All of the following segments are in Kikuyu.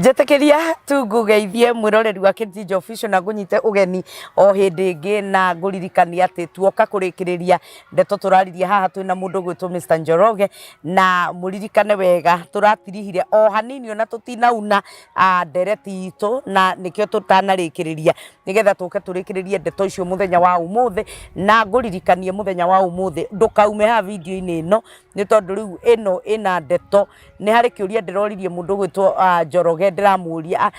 Njĩtĩkĩria tu ngũgeithie mwĩroreri wa Kĩnjinja Official na ngũnyite ũgeni o hĩndĩ ĩngĩ na ngũririkanie atĩ tuoka kũrĩkĩrĩria ndeto tũraririe haha twĩna mũndũ ũgwĩtwo Mr Njoroge na mũririkane wega tũratirihire o hanini ona tũtinauna ndereti itũ na nĩkĩo tũtanarĩkĩrĩria nĩgetha tũke tũrĩkĩrĩrie ndeto icio mũthenya wa ũmũthĩ na ngũririkanie mũthenya wa ũmũthĩ ndũkaume haha video-inĩ ĩno nĩ tondũ rĩu ĩno ĩna ndeto. Nĩ harĩ kĩũria ndĩroririe mũndũ ũgwĩtwo Njoroge ndĩramũria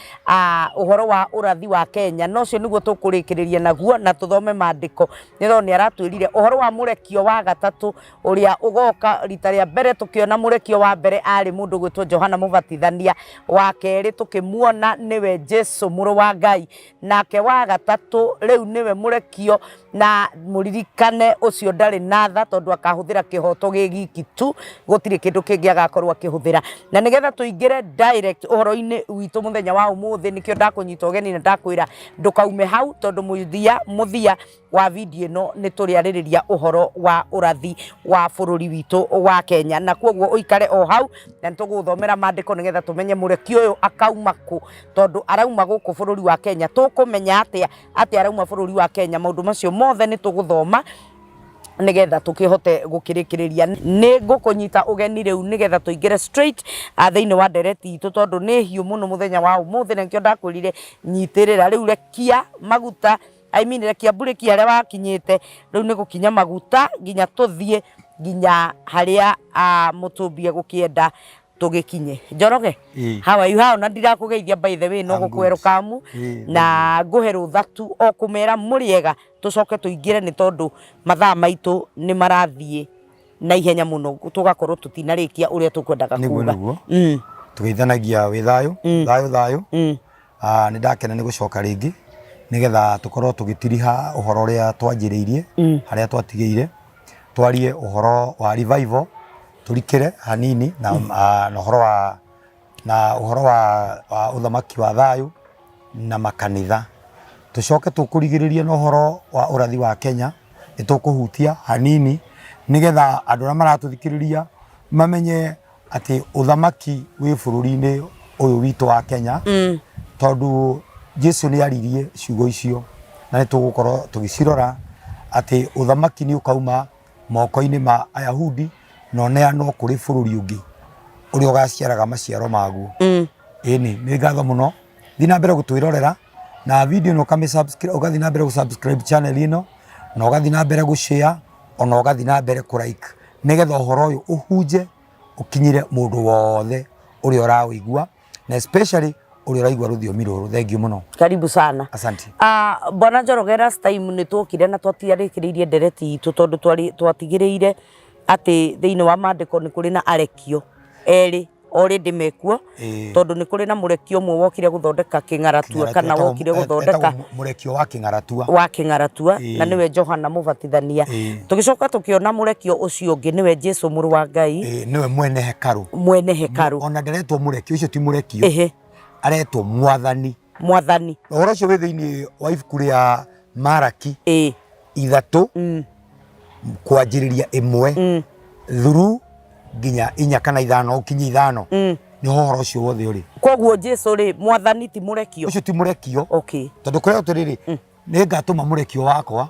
ũhoro wa ũrathi wa Kenya, na ũcio nĩguo tũkũrĩkĩrĩria naguo na tũthome mandĩko nĩ tondũ nĩ aratwĩrire ũhoro wa mũrekio wa gatatũ ũrĩa ũgoka. Rita rĩa mbere tũkĩona mũrekio wa mbere arĩ mũndũ ũgwĩtwo Johana Mũbatithania, wa kerĩ tũkĩmuona nĩwe Jesu mũrũ wa Ngai, nake wa gatatũ rĩu nĩwe mũrekio. Na mũririkane ũcio ndarĩ na tha tondũ akahũthĩra kĩhoto gĩ giki tu, gũtirĩ kĩndũ kĩngĩ agakorwo akĩhũthĩra. Na nĩgetha tũingĩre direct ũhoro-inĩ witũ mũthenya wa ũmũthĩ, nĩkĩo ndakũnyita ũgeni na ndakwĩra ndũkaume hau tondũ mũthia mũthia wa video ĩno nĩ tũrĩarĩrĩria ũhoro wa ũrathi wa bũrũri witũ wa Kenya. Na kwoguo ũikare o hau na nĩ tũgũgũthomera mandĩko nĩgetha tũmenye mũrekio ũyũ akauma kũ, tondũ arauma gũkũ bũrũri wa Kenya. Tũkũmenya atĩa atĩ arauma bũrũri wa Kenya? Maũndũ macio mothe nĩ tũgũthoma nĩgetha tũkĩhote gũkĩrĩkĩrĩria. Nĩ ngũkũnyita ũgeni rĩu nĩgetha tũingĩre straight thĩinĩ wa ndereti itũ tondũ nĩ hiũ mũno mũthenya wa ũmũthĩ na nĩkĩo ndakwĩrire nyitĩrĩra. Rĩu rekia maguta, I mean rekia mburĩki harĩa wakinyĩte, rĩu nĩ gũkinya maguta nginya tũthiĩ nginya harĩa mũtũmbi egũkĩenda tũgĩkinye. Njoroge, how are you? How na ndirakũgeithia by the way no I'm good. gũkwerũkamu na ngũhe rũtha tu o kũmera mũrĩega tũcoke tũingĩre nĩ tondũ mathaa maitũ nĩ marathiĩ na ihenya mũno tũgakorwo tũtinarĩkia ũrĩa tũkwendaga Nĩguo kuga. nĩguo. Tũgeithanagia wĩ thayũ, thayũ thayũ. Nĩ ndakena nĩ gũcoka rĩngĩ nĩgetha tũkorwo tũgĩtiriha ũhoro ũrĩa twanjĩrĩirie, harĩa twatigĩire, twarie ũhoro wa revival, tũrikĩre hanini na, na ũhoro wa na ũhoro wa, wa ũthamaki wa thayũ na makanitha. Tũcoke tũkũrigĩrĩrie na ũhoro wa ũrathi wa Kenya, nĩ tũkũhutia hanini nĩgetha andũ arĩa maratũthikĩrĩria mamenye atĩ ũthamaki wĩ bũrũri-inĩ ũyũ witũ wa Kenya, tondũ Jesu nĩ aririe ciugo icio na nĩ tũgũkorwo tũgĩcirora atĩ ũthamaki nĩ ũkauma moko-inĩ ma Ayahudi na ũneanwo kũrĩ bũrũri ũngĩ ũrĩa ũgaciaraga maciaro maguo. Ĩni, nĩ ngatho mũno. Thiĩ na mbere gũtwĩrorera na video ĩno ũkamĩ subscribe, ũgathiĩ na mbere gũ subscribe channel ĩno na ũgathiĩ na mbere gũ share ona ũgathiĩ na mbere kũ like nĩgetha ũhoro ũyũ ũhunje ũkinyĩre mũndũ wothe ũrĩa ũraũigua na especially ũrĩa ũraigua rũthiomi rũrũ. Thank you mũno. Karibu sana. Asante. Bwana Njoroge, last time nĩ tuokire na twatiarĩkĩrĩirie ndereti itũ tondũ twatigĩrĩire atĩ thĩinĩ wa mandĩko nĩ kũrĩ na arekio erĩ already mekuo, tondũ nĩ kũrĩ na mũrekio ũmwe wokire gũthondeka kĩng'aratua kana wokire gũthondeka Etagwo mũrekio wa kĩng'aratua. Wa kĩng'aratua, na nĩwe Johana Mũbatithania. Tũgĩcoka tũkĩona mũrekio ũcio ũngĩ nĩwe Jesu mũrũ wa Ngai. Nĩwe mwene hekarũ. Mwene hekarũ. Ona ndaretwo mũrekio, ũcio ti mũrekio. Aretwo mwathani. Mwathani. Ũhoro ũcio wĩ thĩinĩ wa ibuku rĩa Maraki 3 kwanjĩrĩria 1 through nginya 4 kana 5, ũkinye 5, nĩho ũhoro ũcio wothe ũrĩ. Koguo Jesu rĩ, mwathani ti mũrekio. Ũcio ti mũrekio. Tondũ kũrĩa atĩrĩrĩ, nĩ ngatũma mũrekio wakwa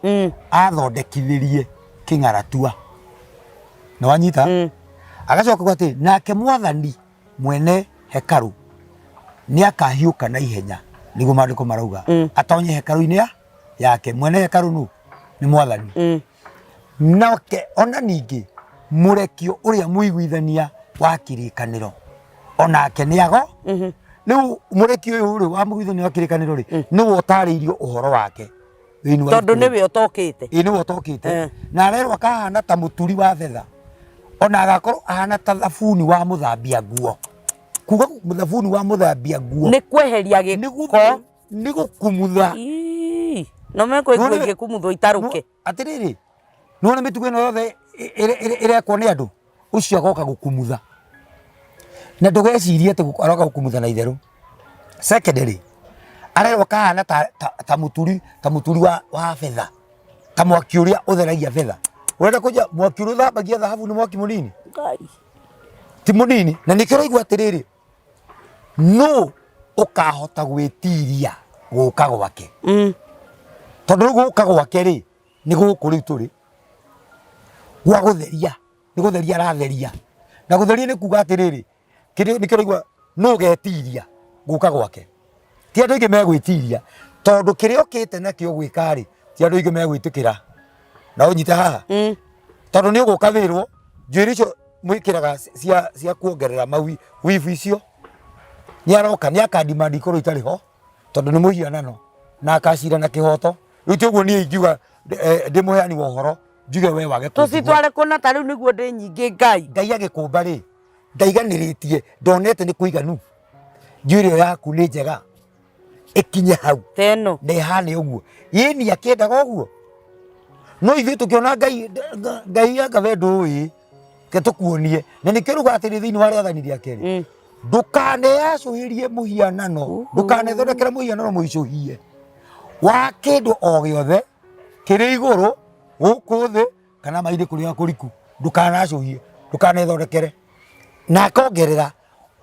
athondekithĩrie kĩng'aratua. Nĩ wanyita? Agacoka kuga atĩrĩ, nake mwathani mwene hekarũ nĩ akahiũka na ihenya, nĩguo maandĩko marauga, atonye hekarũ-inĩ yake. Mwene hekarũ nũ? Nĩ mwathani. Nake ona ningĩ mũrekio ũrĩa mũiguithania wa kĩrĩkanĩro onake nĩ ago. Rĩu mũrekio ũyũ rĩ wa mũiguithania wa kĩrĩkanĩro rĩ, nĩwe ũtarĩirio ũhoro wake thĩinĩ wa Tondũ ibuku rĩu. Nĩwe ũtokĩte. Ĩĩ, nĩwe ũtokĩte. Na arerwo akahana ta mũturi wa betha, ona agakorwo ahana ta thabuni wa mũthambia nguo. Kuga thabuni wa mũthambia nguo nĩ kweheria nĩ gĩko. Nĩ gũkumutha. Ii, no mekwo Nĩwona- ĩngĩkumuthwo itarũke. Atĩrĩrĩ, nĩwona mĩtugo ĩno yothe ĩrekwo nĩ andũ, ũcio agoka gũkumutha, na ndũgecirie atĩ aroka gũkumutha na itherũ. Secondly, arerwo kahana ta, ta, ta mũturi ta mũturi wa betha, ta mwaki ũrĩa ũtheragia betha. Ũrenda kũnjia mwaki ũrĩa ũthambagia thahabu nĩ mwaki mũnini? Ngai. Ti mũnini. Na nĩkĩo ũraigua atĩrĩrĩ, no Ũkahota gwĩtiria gũka gwake. Tondũ rĩu gũka gwake rĩ, nĩ gũkũ rĩu tũrĩ gwa gũtheria, nĩ gũtheria aratheria. Na gũtheria nĩ kuga atĩrĩrĩ, kĩrĩa nĩkĩo ũraigua nũ ũgetiria gũka gwake. Ti andũ aingĩ megwĩtiria, tondũ kĩrĩa okĩte nakĩo gwĩka rĩ, ti andũ aingĩ megwĩtĩkĩra. Na ũnyite haha. Tondũ nĩ ũgũka wĩrwo njuĩrĩ icio mwĩkĩraga cia cia kuongerera mawi wibu icio nĩ aroka nĩ akandimandi ikorwo itarĩ ho tondũ nĩ mũhianano na akacira na kĩhoto. Rĩu ti ũguo niĩ ingiuga ndĩ mũheani wa ũhoro njuge we wage kũnjigua. Tũcitware kũna ta rĩu nĩguo ndĩ nyingĩ Ngai. Ngai agĩkũmba rĩ, ndaiganĩrĩtie ndonete nĩ kũiganu, njuĩrĩ ĩyo yaku nĩ njega ĩkinye hau ta ĩno na ĩhane ũguo. Ĩni akĩendaga ũguo, no ithuĩ tũkĩona Ngai Ngai anga we ndũĩ, reke tũkuonie. Na nĩkĩo ruga atĩrĩ thĩinĩ wa rĩathani rĩa kerĩ, ndũkaneyacũhĩrie mũhianano, ndũkanethondekere mũhianano mũicũhie wa kĩndũ o gĩothe kĩrĩ igũrũ gũkũ thĩ kana maĩ-inĩ kũrĩa kũriku, ndũkanacũhie, ndũkanethondekere. Na akongerera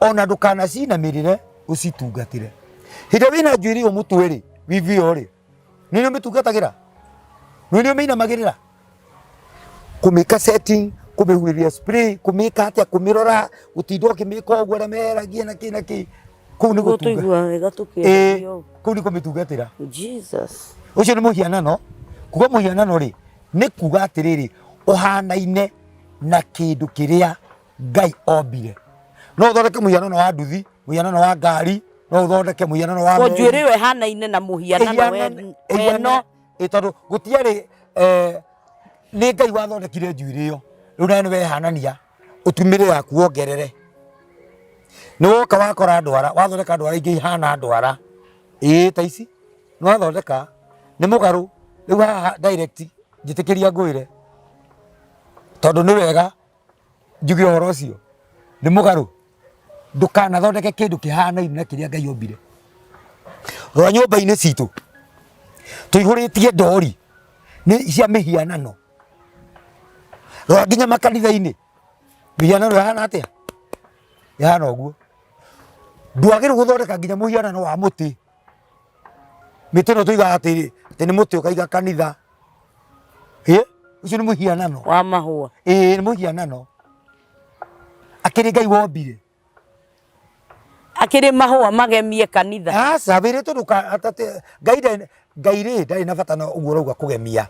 ona ndũkanacinamĩrĩre ũcitungatĩre. Hĩndĩ ĩrĩa wĩna njuĩrĩ ĩyo mũtwe rĩ, weave ĩyo rĩ, nĩ nĩ ũmĩtungatagĩra? Nĩ nĩ ũmĩinamagĩrĩra? Kũmĩka setting, kũmĩhuhĩria spray, kũmĩka atĩa, kũmĩrora, gũtinda ũkĩmĩka ũguo arĩa meheragia na kĩ na kĩ, kũu nĩ Nĩguo gũtunga. tũiguaga wega Ĩĩ, tũkĩenderio. kũu nĩ kũmĩtungatĩra. Jesus. Ũcio nĩ mũhianano. Kuga mũhianano rĩ, nĩ kuga atĩrĩrĩ, ũhanaine na kĩndũ kĩrĩa Ngai ombire. No ũthondeke mũhianano wa nduthi, mũhianano wa ngari, no ũthondeke mũhianano wa Ko meri. njuĩrĩ ĩyo ĩhanaine na mũhianano weno. Ĩ tondũ gũtiarĩ eh, nĩ Ngai wathondekire njuĩrĩ ĩyo, rĩu nawe nĩ wehanania ũtumĩre yaku wongerere. Nĩ woka wakora ndwara, wathondeka ndwara ingĩ ihana ndwara, ĩĩ ta ici nĩ wathondeka nĩ mũgarũ. Rĩu haha direct njĩtĩkĩria ngwĩre, tondũ nĩ wega njuge ũhoro ũcio, nĩ mũgarũ. Ndũkanathondeke kĩndũ kĩhanaine na kĩrĩa Ngai ombire. Rora nyũmba-inĩ citũ, tũihũrĩtie ndori nĩ cia mĩhianano. Rora nginya makanitha-inĩ, mĩhianano ĩhana atĩa? Ĩhana ũguo. Ndwagĩrĩirwo gũthondeka nginya mũhianano wa mũtĩ. Mĩtĩ ĩno tũigaga atĩ atĩ nĩ mũtĩ ũkaiga kanitha. Ĩ, ũcio nĩ mũhianano. Wa mahũa. Ĩĩ nĩ mũhianano. Akĩrĩ Ngai wombire. Akĩrĩ mahũa magemie kanitha. Aca wĩrĩtwo ndũka Ngai ndarĩ Ngai rĩ ndarĩ na bata na ũguo ũrauga kũgemia.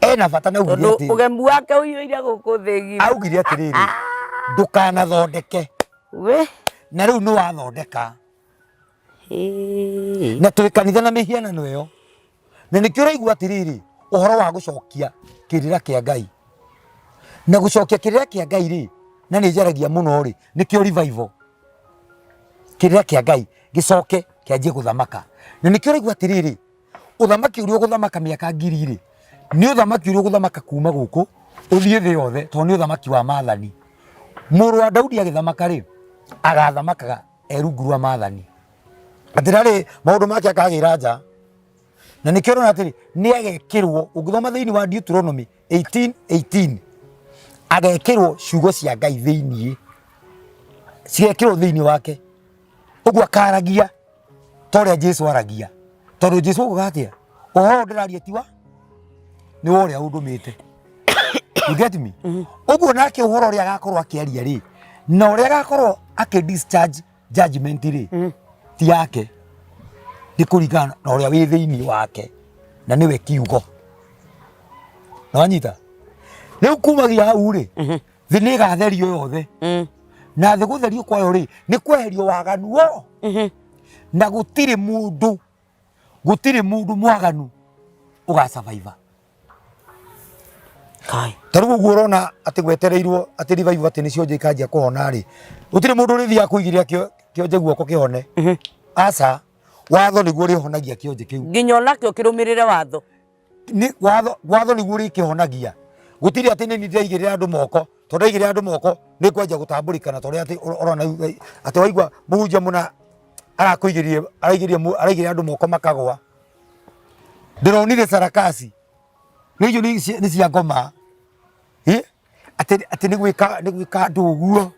Ena bata na augire Tondũ atĩrĩ. ũgemu wake ũiyũire gũkũ thĩ ng'ima. Augire atĩrĩrĩ, ndũkanathondeke. We. Na rĩu nĩ wathondeka. Ĩĩ. Na twĩ kanitha na mĩhianano ĩyo. Na nĩkĩo ũraigua atĩrĩrĩ, ũhoro wa gũcokia kĩrĩra kĩa Ngai. Na gũcokia kĩrĩra kĩa Ngai rĩ, na nĩ njaragia mũno rĩ, nĩkĩo revival. Kĩrĩra kĩa Ngai gĩcoke kĩanjie gũthamaka. Na nĩkĩo ũraigua atĩrĩrĩ, ũthamaki ũrĩa ũgũthamaka mĩaka ngiri rĩ, nĩ ũthamaki ũrĩa ũgũthamaka kuma gũkũ ũthiĩ thĩ yothe, tondũ nĩ ũthamaki wa maathani. Mũrũ wa Daudi agĩthamaka rĩ, agathamakaga e rungu rwa maathani. Atĩ maũndũ make akagĩra nja. Na nĩkĩo ũrona atĩrĩ, nĩ agekĩrwo, ũngĩthoma thĩinĩ wa Deuteronomy 18:18, agekĩrwo ciugo cia Ngai thĩinĩ, cigekĩrwo thĩinĩ wake. Ũguo akaragia ta ũrĩa Jesu aragia. Tondũ Jesu augaga atĩa? Ũhoro ũyũ ndĩraria ti wa nĩ wa ũrĩa ũndũmĩte. You get me? Ũguo nake ũhoro ũrĩa agakorwo akĩaria rĩ, na ũrĩa agakorwo akĩ discharge judgment rĩ, ti yake, nĩ kũringana na ũrĩa wĩ thĩinĩ wake, na nĩwe kiugo. Nĩwanyita? Rĩu kumagia hau rĩ, thĩ nĩ ĩgatherio yothe. Na thĩ gũtherio kwayo rĩ, nĩ kweherio waganu wo. Na gũtirĩ mũndũ, gũtirĩ mũndũ mwaganu ũgasurvive. Kai. Ta rĩu ũguo ũrona atĩ gwetereirwo atĩ revival atĩ nĩ cionje ikanjia kũhona rĩ, gũtirĩ mũndũ ũrĩthiaga kũigĩrĩra kĩonje guoko kĩhone. Aca, watho nĩguo ũrĩhonagia kĩonje kĩu. Nginya onakĩo kĩrũmĩrĩre watho. Nĩ watho, watho nĩguo ũrĩkĩhonagia. Gũtirĩ atĩ nĩ niĩ ndĩraigĩrĩra andũ moko, tondũ ndaigĩrĩra andũ moko nĩ kwanjia gũtambũrĩkana ta ũrĩa atĩ ũrona rĩu atĩ waigua mũhunjia mũna arakũigĩrĩire, araigĩrĩire araigĩrĩra andũ moko makagwa. Ndĩronire sarakasi. Nĩ icio nĩ cia ngoma. Ĩ? Atĩ atĩ nĩ gwĩka nĩ gwĩka andũ ũguo.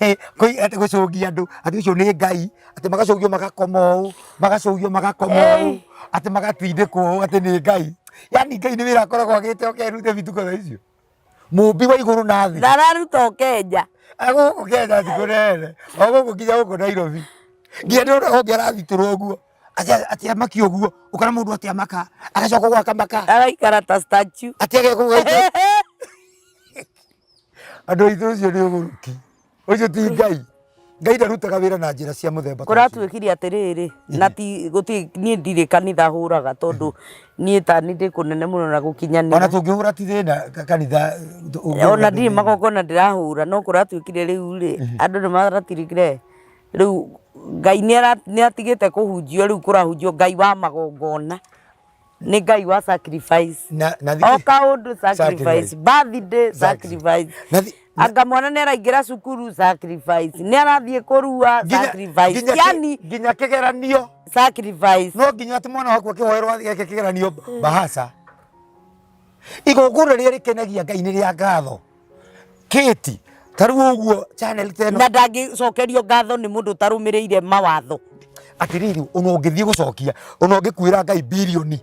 Atĩ gũcũngia andũ atĩ ũcio nĩ Ngai, atĩ magacũngio magakoma ũũ, magacũngio magakoma ũũ, atĩ magatindĩkwo ũũ atĩ nĩ Ngai. Yaani Ngai nĩ wĩra akoragwo agĩte oke arute bituko ta icio. Mũmbi wa igũrũ na thĩ. Na araruta o Kenya. Gũkũ Kenya ti kũnene, o gũkũ nginya gũkũ Nairobi. Nginya ndĩrona ũngĩ arathitũrwo ũguo, atĩ amakio ũguo, ũkona mũndũ atĩ amaka, agacoka ũguo akamaka. Araikara ta statue. Atĩ ageka ũguo Andũ aitũ ũcio nĩ ũgũrũki. Ũcio ti Ngai. Ngai ndarutaga wĩra na njĩra cia mũthemba ta ũcio. Kũratuĩkire atĩrĩrĩ, na ti gũtirĩ niĩ ndirĩ kanitha hũraga tondũ niĩ ta niĩ ndĩ kũnene mũno na Ona gũkinyanĩra. tũngĩhũra ti thĩna kanitha. Ũngĩhũra Ona ndĩ ndirĩ thĩna. magongona ndĩrahũra no kũratuĩkire rĩu rĩ, andũ nĩ maratirikire rĩu Ngai nĩ atigĩte kũhunjio rĩu kũrahunjio Ngai wa magongona. Nĩ Ngai wa sacrifice. Na O kaũndũ sacrifice, Sacrifice. birthday sacrifice. Anga mwana nĩ araingĩra cukuru sacrifice, nĩ arathiĩ kũrua sacrifice. Yani Nginya kĩgeranio sacrifice. No nginya atĩ mwana waku akĩhoerwo eke kĩgeranio bahaca. Igongona rĩrĩa rĩkenagia Ngai nĩ rĩa ngatho. Kĩti ta rĩu ũguo channel ta ĩno Na ndangĩcokerio ngatho nĩ mũndũ ũtarũmĩrĩire mawatho. Atĩrĩrĩ, ona ũngĩthiĩ gũcokia, ona ũngĩkuĩra Ngai birioni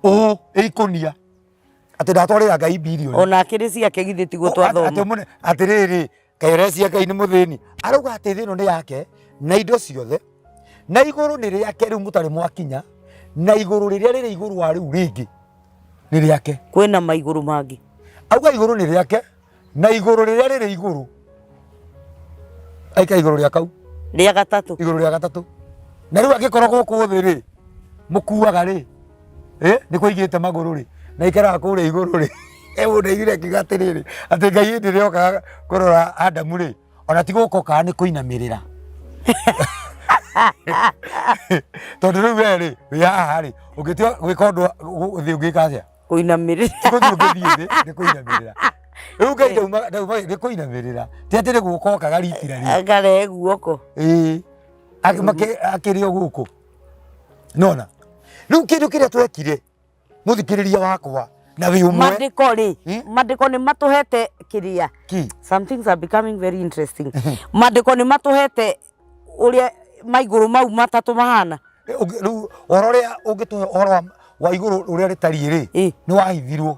ũũ ĩikũnia atĩ ndatwarĩra Ngai birioni. Ona akĩrĩ ciake githĩ tiguo twathoma. Atĩrĩrĩ, kaĩ ũrecia Ngai nĩ mũthĩni? Arauga atĩ thĩ ĩno nĩ yake na indo ciothe, na igũrũ nĩ rĩake rĩu mũtarĩ mwakinya, na igũrũ rĩrĩa rĩrĩ igũrũ wa rĩu rĩngĩ nĩ rĩake. Kwĩna maigũrũ mangĩ. Auga igũrũ nĩ rĩake na igũrũ rĩrĩa rĩrĩ igũrũ, aika igũrũ rĩa kau. Rĩa gatatũ. Igũrũ rĩa gatatũ. Na rĩu angĩkorwo gũkũ thĩ rĩ, mũkuaga rĩ, nĩ kũigĩte magũrũ rĩ, na ikaraga kũrĩa igũrũ rĩ, mũndũ aiguire akiuga atĩrĩrĩ, atĩ Ngai hĩndĩ ĩrĩa okaga kũrora Adamu rĩ, ona ti gũka okaga nĩ kũinamĩrĩra. Tondũ rĩu we rĩ, wĩ haha rĩ, ũngĩtua gwĩka ũndũ thĩ ũngĩka atĩa? Kũinamĩrĩra. Ti gũthiĩ ũngĩthiĩ thĩ, nĩ kũinamĩrĩra. Rĩu Ngai ndauma nĩ kũinamĩrĩra. Ti atĩ nĩ gũka okaga ritira rĩ. Akarehe guoko. Ĩĩ. Akĩrĩ o gũkũ. Nona. Rĩu kĩndũ kĩrĩa twekire, mũthikĩrĩria wakwa, na wĩ ũmwe. Mandĩko rĩ, mandĩko nĩ matũhete kĩrĩa. Kĩ? Some things are becoming very interesting. Mandĩko nĩ matũhete ũrĩa maigũrũ mau matatũ mahana. Rĩu ũhoro ũrĩa ũngĩtũhe ũhoro wa igũrũ ũrĩa rĩtariĩ rĩ, nĩ wahithirwo.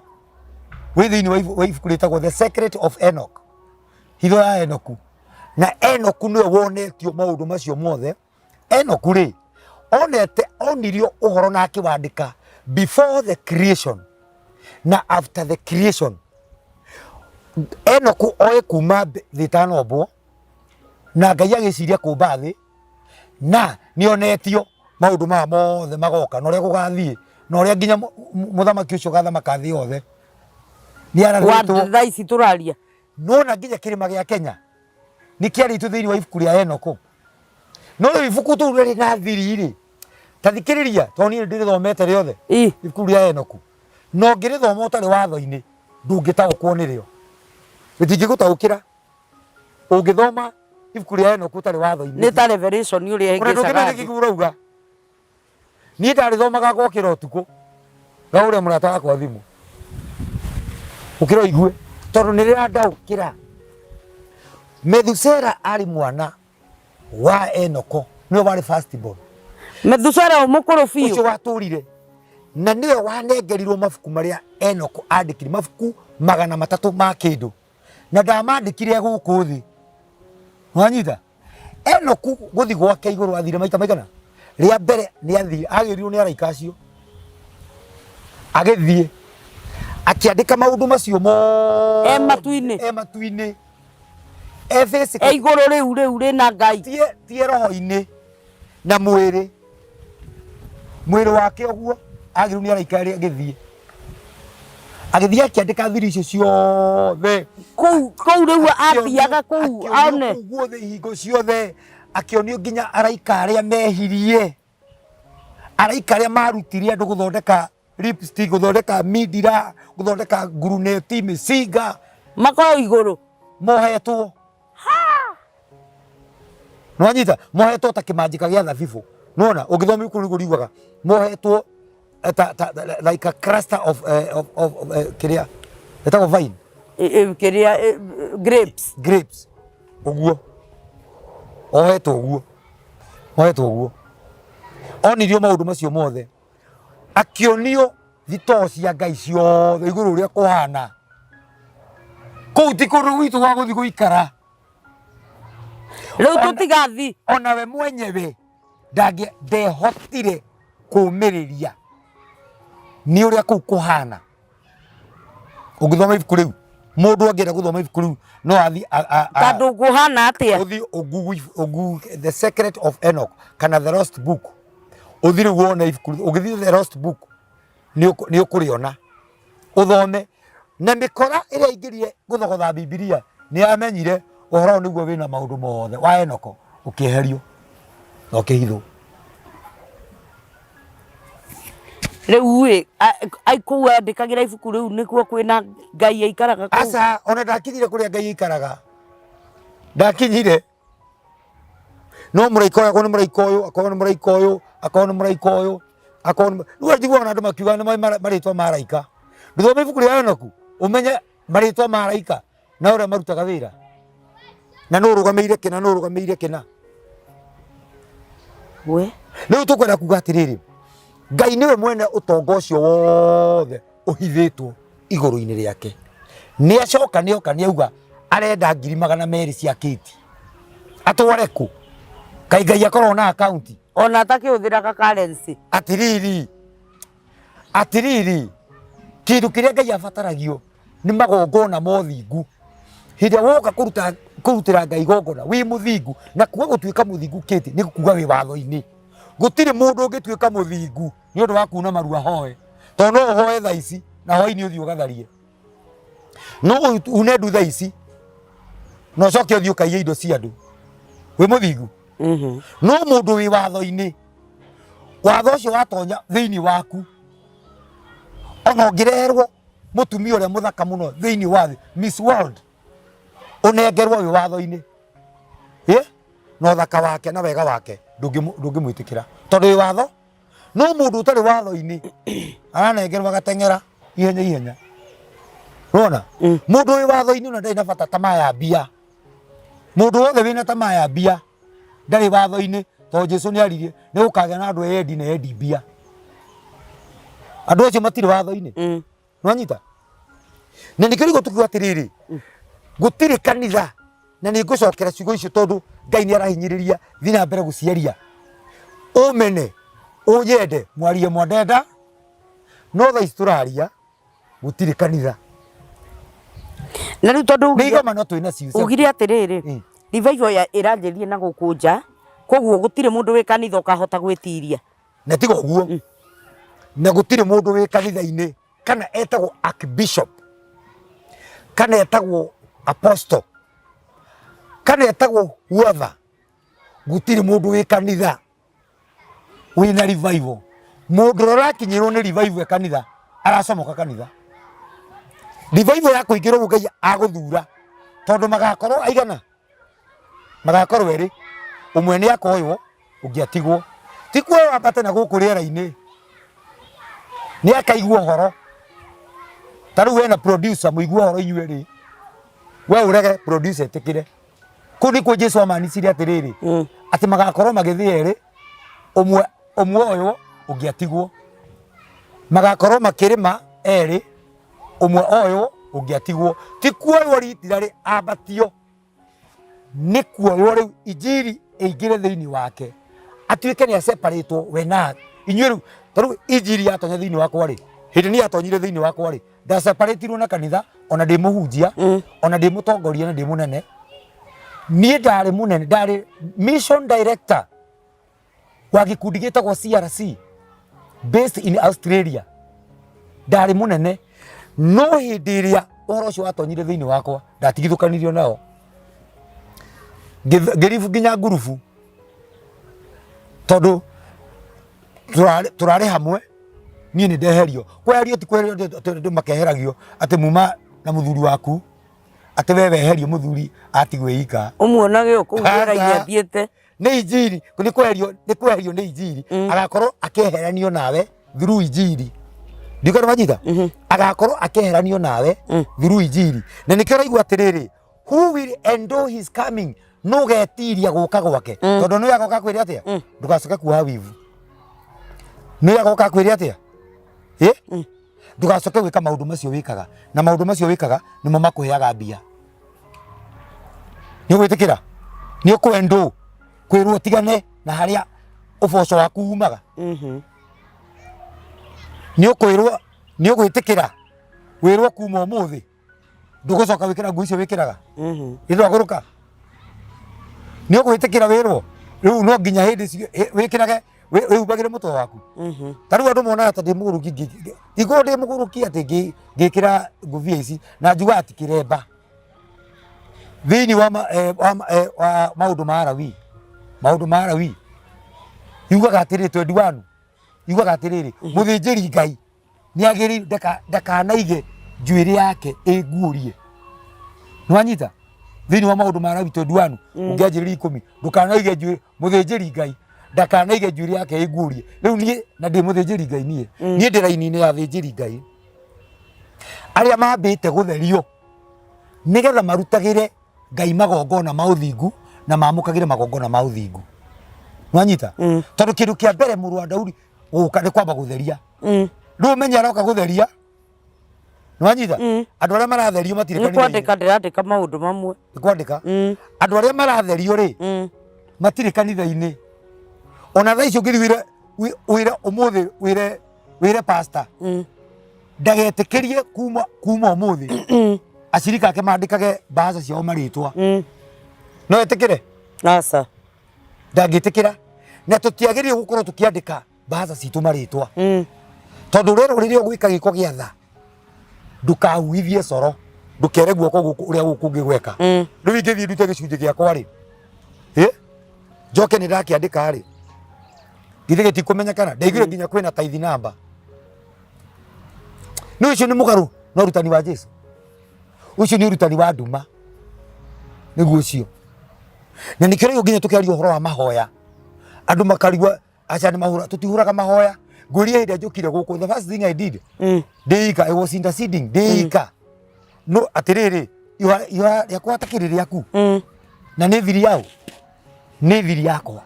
Wĩ thĩinĩ wa ibuku rĩtagwo The Secret of Enoch. Hitho ya Enoku. Na Enoku nĩwe wonetio maũndũ macio mothe. Enoku rĩ, onete, onirio ũhoro na akĩwandĩka before the creation na after the creation. Enoku oĩ kuma thĩ ĩtanombwo, na Ngai agĩciria kũmba thĩ, na nĩonetio maũndũ maya mothe magoka, na ũrĩa gũgathiĩ, na ũrĩa nginya mũthamaki ũcio ũgathamaka thĩ yothe. Nĩarathĩtwo. Wa thaa ici tũraria. Nĩwona nginya kĩrĩma gĩa Kenya nĩ kĩarĩtio thĩinĩ wa ibuku rĩa Enoku. No rĩu ibuku tũu rĩrĩ na thiri rĩ, ta thikĩrĩria, tondũ niĩ nĩndĩrĩthomete rĩothe ibuku rĩa Enoku. Na ũngĩrĩthoma ũtarĩ watho-inĩ, ndũngĩtaũkwo nĩrĩo. Rĩtingĩgũtaũkĩra. Ũngĩthoma ibuku rĩa Enoku ũtarĩ watho-inĩ. Nĩ ta Revelation ũrĩa Ona ĩhĩngĩcaga ndũngĩmenya andũ. nĩkĩ ũrauga. Niĩ ndarĩthomaga ngokĩra ũtukũ, ngahũrĩra mũrata wakwa thimũ, ũkĩra ũigue, tondũ nĩ rĩrandaũkĩra. Methusela arĩ mwana wa Enoko, nĩwe warĩ first born. Methusela o mũkũrũ biũ. Ũcio watũrire na nĩwe wanengerirwo mabuku marĩa Enoko andĩkire, mabuku 300 ma kĩndũ, na ndamandĩkire gũkũ thĩ. Wanyita? Enoku gũthi gwake igũrũ athire maita maigana? Rĩa mbere nĩ athire, agĩrirwo nĩ araika acio. Agĩthiĩ akĩandĩka maũndũ macio mothe. E matu-inĩ. E matu-inĩ. E physical. E igũrũ rĩu rĩu rĩna Ngai. Tie roho-inĩ na mwĩrĩ. Mwĩrĩ wake ũguo agĩrĩirwo nĩ araika arĩa agĩthiĩ. Agĩthiĩ akĩandĩka thiri icio ciothe. Kũu kũu rĩu athiaga kũu Akĩonio one. kũu guothe ihingo ciothe akĩonio nginya araika arĩa mehirie. Araika arĩa marutire andũ gũthondeka lipstick, gũthondeka mindira, gũthondeka nguruneti, mĩcinga. Makoragwo igũrũ. Mohetwo. Nwanyita mohetwo ta kĩmanjĩka gĩa thabibũ. Nona ũngĩthoma ibuku rĩu riugaga mohetwo ta, like a cluster of kĩrĩa ĩtagwo vine. Kĩrĩa grapes. Grapes. Ũguo. Ohetwo ũguo, ohetwo ũguo, onirio maũndũ macio mothe, akĩonio thitoo cia Ngai ciothe igũrũ ũrĩa kũhana. Kũu ti kũndũ gwitũ gwa gũthiĩ gũikara. Rĩu tũtigathi. Ona we mwenyewe ndehotire kũmĩrĩria nĩ ũrĩa kũu kũhana. Ũngĩthoma ibuku rĩu, mũndũ angĩenda gũthoma ibuku rĩu no athiĩ Tondũ kũhana atĩa? Ũthiĩ ũngugu The Secret of Enoch kana The Lost Book. Ũthiĩ rĩu wone ibuku rĩu. Ũngĩthiĩ The Lost Book nĩ ũkũrĩona ũthome. Na mĩkora ĩrĩa aingĩrire gũthogotha Bibilia nĩ yamenyire ũhoro ũyũ nĩguo wĩna maũndũ mothe wa Enoko ũkĩeherio na ũkĩhithwo. Rĩu ĩ, kũu andĩkagĩra ibuku rĩu nĩkuo kwĩna Ngai aikaraga kũu? Aca, ona ndakinyire kũrĩa Ngai aikaraga. Ndakinyire. No mũraika ũyũ akorwo nĩ mũraika ũyũ, akorwo nĩ mũraika ũyũ, akorwo nĩ mũraika ũyũ, akorwo nĩ rĩu njiguaga ona andũ makiuga nĩ moĩ marĩtwa ma araika. Ndũthome ibuku rĩa Enoku ũmenye marĩtwa ma araika na ũrĩa marutaga wĩra na nũ ũrũgamĩire kĩna nũ ũrũgamĩire kĩna. We. Rĩu tũkwenda kuga atĩrĩrĩ, Ngai nĩwe mwene ũtonga ũcio wothe ũhithĩtwo igũrũ-inĩ rĩake. Nĩ acoka nĩ oka nĩ auga arenda 200,000 cia kĩti. Atware kũ? Kaĩ Ngai akoragwo na akaunti? Ona atakĩhũthĩraga currency. Atĩrĩrĩ, atĩrĩrĩ, kĩndũ kĩrĩa Ngai abataragio nĩ magongona ma ũthingu. Hĩndĩ ĩrĩa woka kũruta kũrutĩra Ngai igongona wĩ mũthingu, na kuga gũtuĩka mũthingu kĩti nĩ kuga wĩ watho-inĩ. Gũtirĩ mũndũ ũngĩtuĩka mũthingu nĩ ũndũ wa kuna maru ahoe, tondũ no ũhoe thaa ici na hwaĩ-inĩ ũthiĩ ũgatharie. No une ndu thaa ici na ũcoke ũthiĩ ũkaiye indo cia andũ, wĩ mũthingu? No mũndũ wĩ watho-inĩ, watho ũcio watonya thĩinĩ waku, ona ũngĩreherwo mũtumia ũrĩa mũthaka mũno thĩinĩ wa thĩ, Miss World, ũnengerwo wĩ watho-inĩ, na ũthaka wake na wega wake ndũngĩmwĩtĩkĩra tondũ wĩ watho. No mũndũ ũtarĩ watho-inĩ aranengerwo agateng'era ihenya ihenya. Rona mũndũ wĩ watho-inĩ ona ndarĩ na bata tamaa ya mbia. Mũndũ wothe wĩna tamaa ya mbia ndarĩ watho-inĩ, tondũ Jesu nĩ aririe nĩ gũkagĩa na andũ eyendi na endi mbia. Andũ acio matirĩ watho-inĩ. Nwanyita? Na nĩkĩo rĩu tũkiuga atĩrĩrĩ, gũtirĩ kanitha, na nĩ ngũcokera ciugo icio tondũ Ngai nĩ arahinyĩrĩria thiĩ na mbere gũciaria. Ũmene, ũnyende, mwarie mwandenda, no thaa ici tũraria gũtirĩ kanitha. Na rĩu tondũ Nĩ igomano twĩ nacio. Ugire atĩrĩrĩ, revival ĩranjĩrĩria na gũkũ nja, koguo gũtirĩ mũndũ wĩ kanitha ũkahota gwĩtiria. Na tiga ũguo, na gũtirĩ mũndũ wĩ kanitha-inĩ kana etagwo archbishop kana etagwo apostle kana etagwo whoever, gũtirĩ mũndũ wĩ kanitha wĩna revival. Mũndũ ũrĩa ũrakinyĩrwo nĩ revival e kanitha aracomoka kanitha. Revival ya kũingĩra ũguo Ngai agũthura tondũ magakorwo aigana, magakorwo erĩ, ũmwe nĩ akoywo ũngĩ atigwo. Ti kuoywo ambate na gũkũ rĩera-inĩ, nĩ akaigua ũhoro. Ta rĩu wena producer mũigue ũhoro inyuĩ erĩ, we ũrege producer etĩkĩre. Kũu nĩkuo Jesu amanicire atĩrĩrĩ, atĩ magakorwo magĩthiĩ erĩ, ũmwe ũmwe oywo ũngĩ atigwo. Magakorwo makĩrĩma erĩ, ũmwe oywo ũngĩ atigwo. Ti kuoywo ritirarĩ ambatio, nĩ kuoywo rĩu injiri ĩingĩre thĩinĩ wake, atuĩke nĩ aseparatwo we na inyuĩ. Rĩu ta rĩu injiri yatonya thĩinĩ wakwa rĩ, hĩndĩ nĩ yatonyire thĩinĩ wakwa rĩ, ndaseparatirwo na kanitha, ona ndĩ mũhunjia, ona ndĩ mũtongoria na ndĩ mũnene. Niĩ ndarĩ mũnene, ndarĩ mission director wa gĩkundi gĩtagwo CRC based in Australia, ndarĩ mũnene. No hĩndĩ ĩrĩa ũhoro ũcio watonyire thĩinĩ wakwa, ndatigithũkanirio nao, ngĩribu nginya ngurubu, tondũ tũrarĩ hamwe. Niĩ nĩ ndeherio. Kweherio ti kweherio atĩ andũ makeheragio atĩ muma na mũthuri waku, atĩ we weherio mũthuri atigwo ika. Ũmuonage o kũu rĩera-inĩ athiĩte. Nĩ injiri, nĩ kweherio, nĩ kweherio nĩ injiri. Agakorwo akĩeheranio nawe through injiri. Ndiũĩ kana wanyita? Agakorwo akĩeheranio nawe through injiri. Na nĩkĩo ũraigua atĩrĩrĩ, who will endure his coming? Nũgetiria gũka gwake, tondũ nĩwe agoka kwĩre atĩa? Ndũgacoke kuoha wivu. Nĩwe agoka kwĩre atĩa? Ĩ, ndũgacoke gwĩka maũndũ macio wĩkaga, na maũndũ macio wĩkaga nĩmo makũheaga mbia. Nĩ ũgwĩtĩkĩra? Nĩ ũkwendwo kwĩrwo ũtigane na harĩa ũboco waku umaga? Nĩ ũkwĩrwo, nĩ ũgwĩtĩkĩra wĩrwo kuma ũmũthĩ ndũgũcoka gwĩkĩra nguo icio wĩkĩraga? Nĩ ndwagũrũka. Nĩ ũgwĩtĩkĩra wĩrwo rĩu no nginya hĩndĩ wĩkĩrage wĩhumbagĩre mũtwe waku? Ta rĩu andũ monaga ta ndĩ mũgũrũki, ndikorwo ndĩ mũgũrũki atĩ ngĩkĩra ngũbia ici na njugaga ti kĩremba. Thĩinĩ wa wa maũndũ ma Alawii, maũndũ ma Alawii yugaga atĩrĩrĩ, 21 yugaga atĩrĩrĩ, mũthĩnjĩri Ngai nĩ agĩrĩire ndakanaige njuĩrĩ yake ĩnguũrie. Nĩwanyita? Thĩinĩ wa maũndũ ma Alawii 21, ũngĩanjĩrĩria 10, ndũkanaige njuĩrĩ, mũthĩnjĩri Ngai ndakanaige njuĩrĩ yake ĩnguũrie. Rĩu niĩ na ndĩ mũthĩnjĩri Ngai, niĩ niĩ ndĩ raini-inĩ ya athĩnjĩri Ngai arĩa mambĩte gũtherio nĩgetha marutagĩre Ngai magongona ma ũthingu na mamũkagĩre magongona ma ũthingu. Nwanyita? Tondũ kĩndũ kĩa mbere mũrũ wa Daudi gũka nĩ kwamba gũtheria. Rĩu ũmenye aroka gũtheria. Nwanyita? Andũ arĩa maratherio matirĩ Nĩ kanitha-inĩ. Kwandĩka ndĩrandĩka maũndũ mamwe. Nĩ kwandĩka. Andũ arĩa maratherio rĩ, matirĩ kanitha-inĩ. Ona thaa ici ũngĩthiĩ wĩre wĩre ũmũthĩ wĩre wĩre pastor ndagetĩkĩrie kuma ũmũthĩ acirika ake mandĩkage mbaca ciao marĩtwa, no etĩkĩre? Aca. Ndangĩtĩkĩra. Na tũtiagĩrĩire gũkorwo tũkĩandĩka mbaca citũ marĩtwa, tondũ rĩrĩ rĩrĩa ũgwĩka gĩko gĩa tha, ndũkahuithie coro, ndũkere guoko gũkũ ũrĩa gũkũ ũngĩ gweka. Rĩu ingĩthiĩ ndute gĩcunjĩ gĩakwa rĩ, ĩ njoke nĩ ndakĩandĩka rĩ, githĩ gĩtikũmenyekana? Ndaiguire nginya kwĩna tithe number. Nĩ ũcio nĩ mũgarũ na ũrutani wa Jesu. Ũcio nĩ ũrutani wa nduma nĩguo ũcio. Na nĩkĩo rĩu nginya tũkĩaria ũhoro wa mahoya, andũ makarigwo, aca nĩ mahũra. Tũtihũraga mahoya. Ngũria, hĩndĩ ĩrĩa njũkire gũkũ, the first thing I did ndĩika, I was interceding ndĩika, no atĩrĩrĩ, ihoya rĩakwa takĩrĩ rĩaku na nĩ thiri yao, nĩ thiri yakwa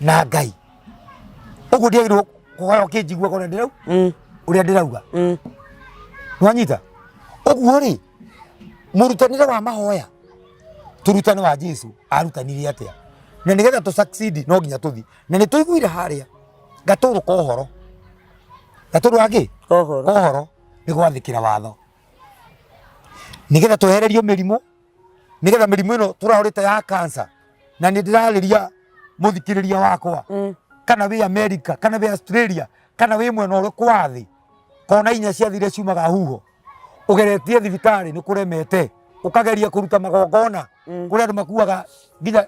na Ngai. Ũguo ndiagĩrĩirwo kũhoya ũkĩnjiguaga ũrĩa ndĩrau ũrĩa ndĩrauga. Nĩwanyita? Ũguo rĩ, mũrutanĩre wa mahoya, tũrutane wa Jesu arutanire atĩa, na nĩgetha tũ succeed no nginya tũthi na nĩ tũiguire harĩa gatũrũ ka ũhoro, gatũrũ gakĩ? Kohoro. Kohoro nĩ gwathĩkĩra watho nĩgetha twehererio mĩrimũ, nĩgetha mĩrimũ ĩno tũrahũrĩte ya cancer. Na nĩ ndĩrarĩria mũthikĩrĩria wakwa, kana wĩ America, kana wĩ Australia, kana wĩ mwena ũrĩkũ wa thĩ, kona inya ciathire ciumaga huho, ũgeretie thibitarĩ nĩ kũremete, ũkageria kũruta magongona kũrĩa andũ makuaga nginya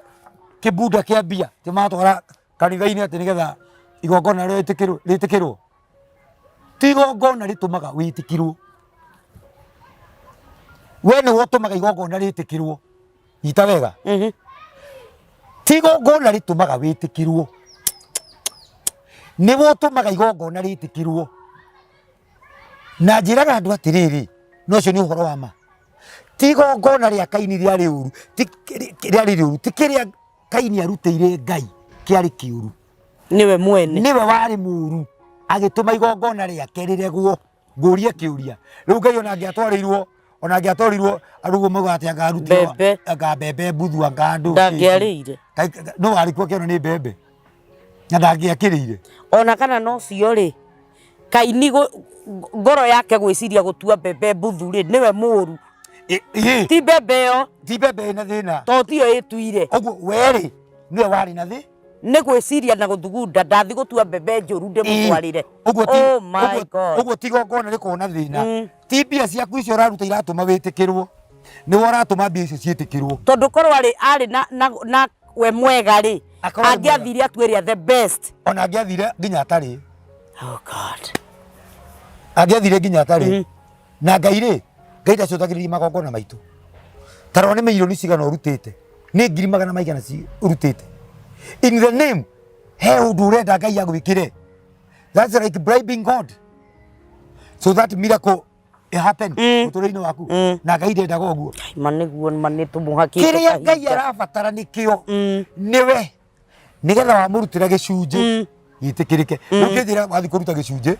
kĩbunda kĩa mbia ti matwara kanitha-inĩ atĩ nĩgetha igongona rĩtĩkĩrwo. Rĩtĩkĩrwo ti igongona rĩtũmaga wĩtĩkĩrwo, we nĩwe ũtũmaga igongona rĩtĩkĩrwo. Nyita wega. Ti igongona rĩtũmaga wĩtĩkĩrwo, nĩwe ũtũmaga igongona rĩtĩkĩrwo. Na njĩraga andũ atĩrĩrĩ, na ũcio nĩ ũhoro wa ma, ti igongona rĩa Kaini rĩarĩ ũru, ti rĩarĩ rĩũru, ti kĩrĩa Kaini arutĩire Ngai kĩarĩ kĩũru. Nĩwe mwene. Nĩwe warĩ mũru agĩtũma igongona rĩake rĩregwo. Ngũrie kĩũria, rĩu Ngai ona angĩatwarĩirwo, ona angĩatwarirwo andũ ũguo maugaga atĩ anga arutire Mbembe. Anga mbembe mbuthu, anga andũ Ndangĩarĩire. No warĩ kuo akĩona nĩ mbembe na ndangĩakĩrĩire. Ona kana no cio rĩ, Kaini ngoro yake gwĩciria gũtua mbembe mbuthu rĩ, nĩwe mũru. Ti mbembe ĩyo. Ti mbembe ĩna thĩna. Tondũ tiyo ĩtuire. Ũguo werĩ nĩwe warĩ na thĩ. Nĩ gwĩciria na gũthugunda, ndathi gũtua mbembe njũru ndĩmũtwarĩre. Ũguo ti Oh my God. Ũguo ti igongona rĩkoragwo na thĩna. Ti mbia ciaku icio ũraruta iratũma wĩtĩkĩrwo, nĩwe ũratũma mbia icio ciĩtĩkĩrwo. Tondũ korwo arĩ na we mwega rĩ, Akorwo arĩ mwega. Angĩathire atue ĩrĩa the best. Ona angĩathire nginya atarĩ. Oh God. Angĩathire nginya atarĩ. Na Ngai rĩ, Ngai ndacũthagĩrĩria magongona maitũ. Ta rora nĩ mirioni cigana ũrutĩte, nĩ ngiri magana maigana ũrutĩte in the name he ũndũ ũrenda Ngai agwĩkĩre. That's like bribing God so that miracle. Happen mũtũrĩre-inĩ waku na Ngai ndendaga ũguo. Ma nĩguo, ma nĩ tũmũhakĩte Kĩrĩa Ngai kahinda. arabatara nĩkĩo nĩwe, nĩgetha wamũrutĩra gĩcunjĩ gĩtĩkĩrĩke. Ũngĩnjĩra wathiĩ kũruta gĩcunjĩ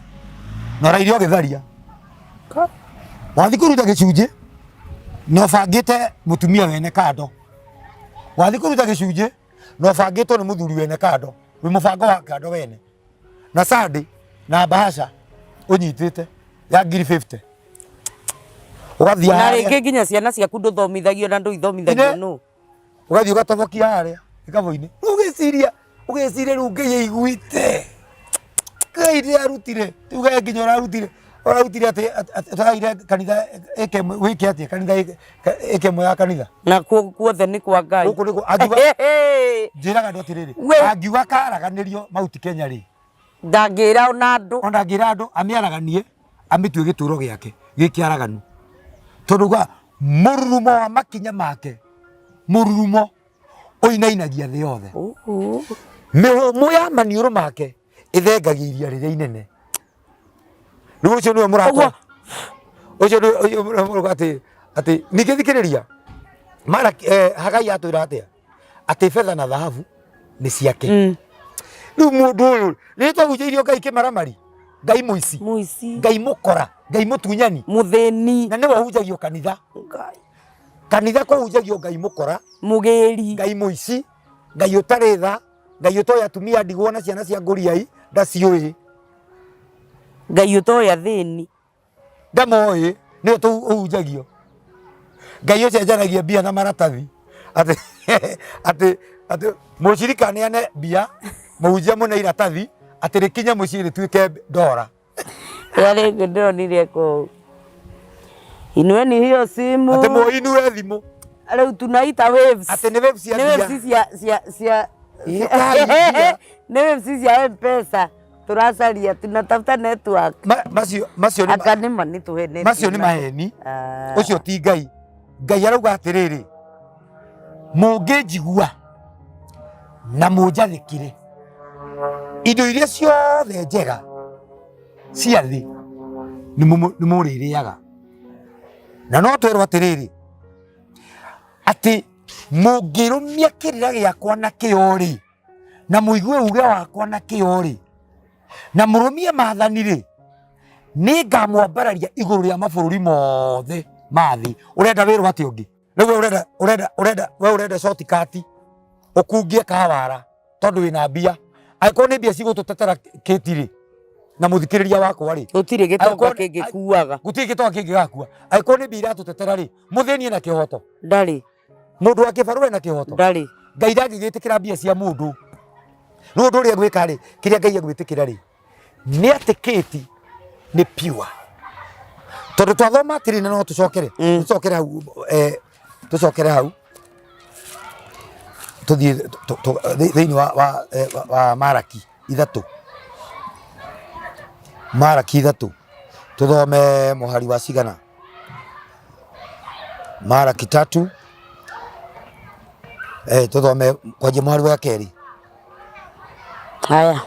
na ũraire ũgĩtharia, wathiĩ kũruta gĩcunjĩ na ũbangĩte mũtumia wene kando, wathiĩ kũruta gĩcunjĩ na ũbangĩtwo nĩ mũthuri wene kando, wĩ mũbango wa kando wene na sandi na bahasha ũnyitĩte ya ngiri 50, ũgathiĩ Na harĩa. Rĩngĩ nginya ciana ciaku ndũthomithagio na ndũithomithagio. Ine. Nũ? Ũgathiĩ ũgatobokia harĩa gĩkabũ-inĩ. Rĩu ũgĩciria rĩu Ngai aiguĩte, Ngai ndĩarutire, tuge nginya ũrarutire atĩ tũraire kanitha ĩke wĩke atĩa, kanitha ĩke ĩmwe ya kanitha. Na kuothe nĩ kwa Ngai. Gũkũ nĩkuo angiuga, njĩraga andũ atĩrĩrĩ, We. angiuga karaganĩrio Mount Kenya rĩ, Ndangĩra ona andũ. Ona angĩra andũ amĩaraganie, amĩtue gĩtũro gĩake gĩkĩaraganu, tondũ uga mũrurumo wa makinya make, mũrurumo ũinainagia thĩ yothe, mĩhũmũ ya maniũrũ make ĩthengagia iria rĩrĩa inene. Rĩu ũcio nĩwe mũrata. Ũguo. Ũcio nĩwe ũcio atĩ ningĩ thikĩrĩria mara Hagai atwĩra atĩa? Atĩ betha na thahabu nĩ ciake. Rĩu mũndũ ũyũ rĩrĩa twahunjĩirio Ngai kĩmaramari, Ngai mũici, Mũici. Ngai mũkora, Ngai mũtunyani, Mũthĩni. Na nĩwe ũhunjagio kanitha. Ngai. Kanitha kũhunjagio Ngai mũkora, Mũgĩri. Ngai mũici, Ngai ũtarĩ tha, Ngai ũtoĩ atumia ndigwa na ciana cia ngũriai ndaciũĩ. Ngai ũtoĩ athĩni. Ndamoĩ, nĩwe ũhunjagio Ngai ũcenjanagia mbia na maratathi, atĩ mũcirika aneane mbia, mũhunjia mũne iratathi, atĩ rĩkinye mũciĩ rĩtuĩke ndora. Ya rĩngĩ ndĩronire kũu. Inueni hiyo simu. Atĩ mũinue thimũ. Rĩu tunaita waves. Atĩ nĩ waves cia Nĩ mbia. waves cia Inũkai mbia. Nĩ waves cia M-Pesa tũracaria, tunatafuta network. Macio nĩ Aka nĩ ma nĩ tũhenetio. Macio nĩ maheni. Ah. Ũcio ti Ngai. Ngai arauga atĩrĩrĩ, mũngĩnjigua na mũnjathĩkĩre, indo iria ciothe njega cia thĩ nĩ mũrĩrĩaga. Na no twerwo atĩrĩrĩ, atĩ mũngĩrũmia kĩrĩra gĩakwa na kĩo rĩ, na mũigue uge wakwa na kĩo rĩ, na mũrũmie maathani rĩ, nĩ ngamwambararia igũrũ rĩa mabũrũri mothe ma thĩ. Ũrenda wĩrwo atĩ ũngĩ? Rĩu we ũrenda we ũrenda shortcut ũkungie kawara tondũ wĩna mbia. Angĩkorwo nĩ mbia cigũtũtetera kĩti rĩ, na mũthikĩrĩria wakwa rĩ, Gũtirĩ gĩtonga kĩngĩkuaga. Gũtirĩ gĩtonga kĩngĩgakua. Angĩkorwo nĩ mbia iratũtetera rĩ, mũthĩni ena kĩhoto? Ndarĩ. Mũndũ wa kĩbarũa ena kĩhoto? Ndarĩ. Ngai ndangĩgĩtĩkĩra mbia cia mũndũ. Rĩu ũndũ ũrĩa egwĩka rĩ, kĩrĩa Ngai egwĩtĩkĩra rĩ, nĩ atĩ kĩti nĩ pure, tondũ twathoma atĩrĩ, na no tũcokere tũcokere hau, tũcokere hau tũthiĩ thĩinĩ wa Maraki 3, Maraki 3, tũthome mũhari wa cigana? Maraki 3, tũthome kwanjia mũhari wa kerĩ. Haya.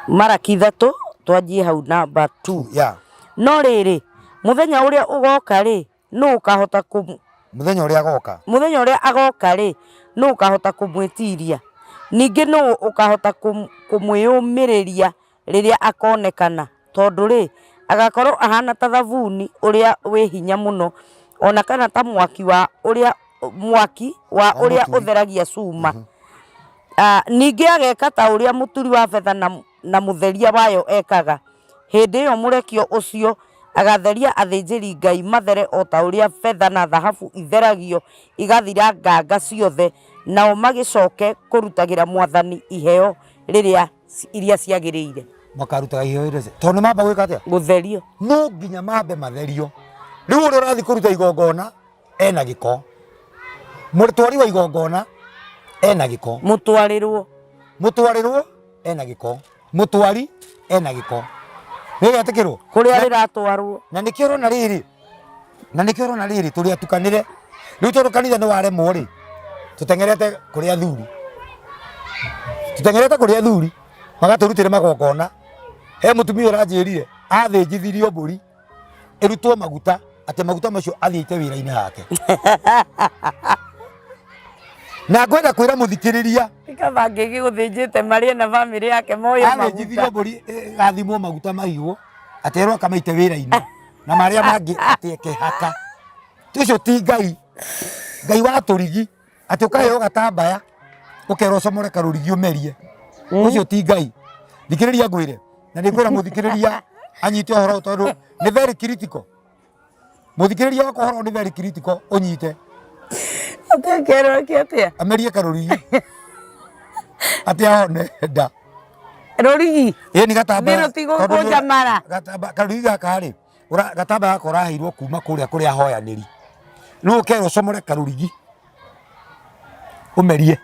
Maraki 3, twanjie hau namba 2. No rĩrĩ, mũthenya ũrĩa ũgoka rĩ, nũ ũkahota kũ Mũthenya ũrĩa agoka. Mũthenya ũrĩa agoka rĩ, nũ ũkahota kũmwĩtiria? Ningĩ nũ ũkahota kũmwĩyũmĩrĩria rĩrĩa akonekana? Tondũ rĩ, agakorwo ahana ta thabuni ũrĩa wĩ hinya mũno, ona kana ta mwaki wa ũrĩa mwaki wa Wa ũrĩa mũturi. Ũtheragia cuma. Ah, ningĩ ageka ta ũrĩa mũturi wa betha na mũtheria wayo ekaga. Hĩndĩ ĩyo mũrekio ũcio agatheria athĩnjĩri Ngai mathere o ta ũrĩa betha na thahabu itheragio igathira nganga ciothe, nao magĩcoke kũrutagĩra Mwathani iheo rĩrĩa iria ciagĩrĩire. Makarutaga iheo iria tondũ nĩ mamba gwĩka atĩa? Gũtherio. No nginya mambe matherio. Rĩu ũrĩa ũrathiĩ kũruta igongona ena gĩko, mũtwari wa igongona ena gĩko, Mũtwarĩrwo. Mũtwarĩrwo ena gĩko, mũtwari ena gĩko, nĩgetĩkĩrwo Kũrĩa rĩratwarwo. Na nĩkĩo ũrona rĩrĩ tũrĩ atukanĩre rĩu, tondũ kanitha nĩ waremwo rĩ, tũteng'erete kũrĩ athuri, tũteng'erete kũrĩ athuri magatũrutĩre magongona. He mũtumia ũranjĩrire athĩnjithirio mbũri. Ĩrutwo maguta atĩ maguta macio athiĩte wĩra-inĩ hake. Na ngwenda kwĩra mũthikĩrĩria Kaba angĩgĩgũthĩnjĩte marĩe na bamĩrĩ yake moye athĩnjithirio maguta. mbũri ĩgathimwo maguta mahiũ aterwo akamaite wĩra-inĩ na marĩa mangĩ atĩ ekehaka. Ũcio ti Ngai. Ngai wa tũrigi atĩ ũkaheo gatambaya ũkerwo ũcomore karũrigi ũmerie. Ũcio ti Ngai. Thikĩrĩria ngwĩre na nĩ ngwĩra mũthikĩrĩria anyite ũhoro ũyũ tondũ nĩ very critical. Mũthikĩrĩria wakwa ũhoro nĩ very critical ũnyite. Atĩ ake atĩa? Amerie karũrigi atĩ ahone nda. Rũrigi. Ĩĩ nĩ gatambaya. Nĩ rũtigũkũnja mara. Karũrigi gaka rĩ, gatambaya gaka ũraheirwo kuma kũrĩa kũrĩ ahoyanĩri. Rĩu ũkerwo ũcomore karũrigi ũmerie.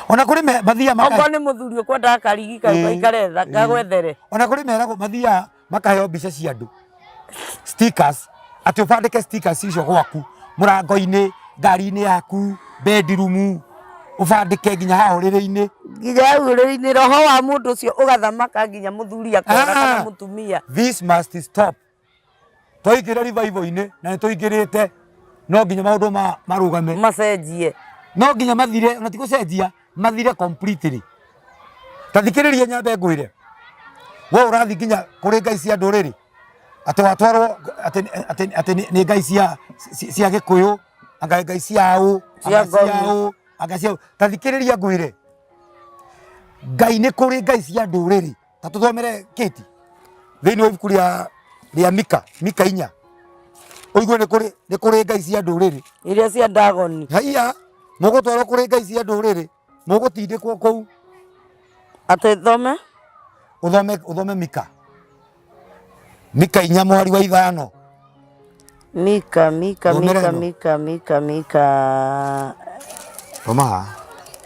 Ona kũrĩ mathiaga maka. Okorwo nĩ mũthuri ũkwendaga karigi kau gaikare gagwethere. Ona kũrĩ meragwo mathiaga makaheo mbica cia andũ stickers atĩ ũbandĩke stickers icio gwaku mũrango-inĩ ngari-inĩ yaku bedroom ũbandĩke nginya haha ũrĩrĩ-inĩ. Nginya hau ũrĩrĩ-inĩ roho wa mũndũ ũcio ũgathamaka nginya mũthuri akora kana Ah, mũtumia. This must stop. Twaingĩra revival-inĩ na nĩ tũingĩrĩte no nginya maũndũ marũgame. Macenjie. No nginya mathire ona ti gũcenjia mathire completely. Ta thikĩrĩria nyambe ngwĩre we ũrathiĩ nginya kũrĩ ngai cia ndũrĩrĩ atĩ watwarwo atĩ atĩ atĩ nĩ ngai cia cia gĩkũyũ anga ngai cia ũ Cia anga cia Ngoni. ũ anga cia ũ. Ta thikĩrĩria ngwĩre ngai nĩ kũrĩ ngai cia ndũrĩrĩ. Ta tũthomere kĩti thĩinĩ wa ibuku rĩa Mika, Mika 4 ũigue nĩ kũrĩ ngai cia ndũrĩrĩ. Iria cia Dagoni. Haiya, mũgũtwarwo kũrĩ ngai cia ndũrĩrĩ, mũgũtindĩkwo kũu. Atĩ thome? Ũthome Mika. Mika 4 mũhari wa 5. Mika, Mika, Thomera Mika, ĩno. Mika, Mika, Mika. Thoma haha.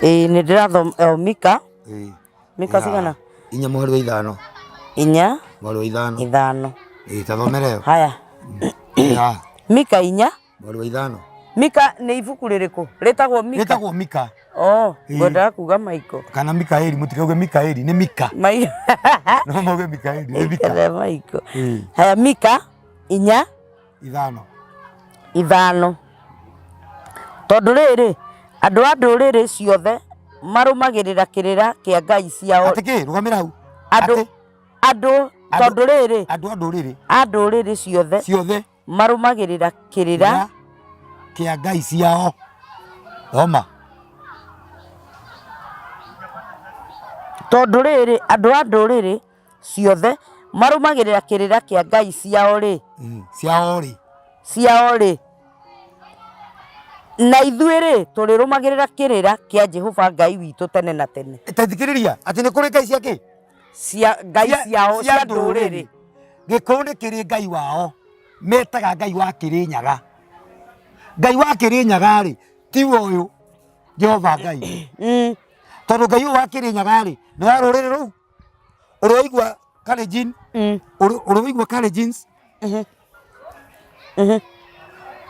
Ĩĩ nĩ ndĩrathoma, oh, Mika. Ĩĩ. Mika cigana? 4 mũhari wa 5. 4. Mũhari wa 5. 5. Ĩĩ, ta thomera ĩyo. Haya. Ĩĩ, haha. Mika 4. Mũhari wa 5. Mika nĩ ibuku rĩrĩkũ? Rĩtagwo Mika. Rĩtagwo Mika. Oh, Ĩĩ. ngwendaga kuga Maiko. Kana Mikaeli, mũtikauge Mikaeli, nĩ Mika. No mauge Mikaeli, nĩ Mika. Ĩkere Maiko. Ĩĩ. Haya, Mika 4. 5. 5. Tondũ rĩrĩ, andũ a ndũrĩrĩ ciothe marũmagĩrĩra kĩrĩra kĩa ngai ciao. Atĩ kĩ? Rũgamĩra hau. Andũ, Atĩ? andũ, tondũ rĩrĩ, Andũ a ndũrĩrĩ. A ndũrĩrĩ ciothe. Ciothe. Marũmagĩrĩra kĩrĩra kĩa ngai ciao. Thoma. Tondũ rĩrĩ, andũ a ndũrĩrĩ ciothe marũmagĩrĩra kĩrĩra kĩa ngai ciao rĩ. Ciao rĩ. Ciao rĩ. Na ithuĩ rĩ, tũrĩrũmagĩrĩra kĩrĩra kĩa Jehova Ngai witũ tene na tene. Ta thikĩrĩria, atĩ nĩ kũrĩ ngai cia kĩ? Cia ngai ciao cia ndũrĩrĩ. Gĩkũyũ nĩ kĩrĩ ngai wao, metaga ngai wa Kĩrĩnyaga. Ngai wa Kĩrĩnyaga rĩ, tiwe ũyũ Jehova Ngai. Tondũ ngai ũyũ wa Kĩrĩnyaga rĩ, nĩ wa rũrĩrĩ rũu. Ũrĩ waigua Kalenjin? Ũrĩ waigua Kalenjins?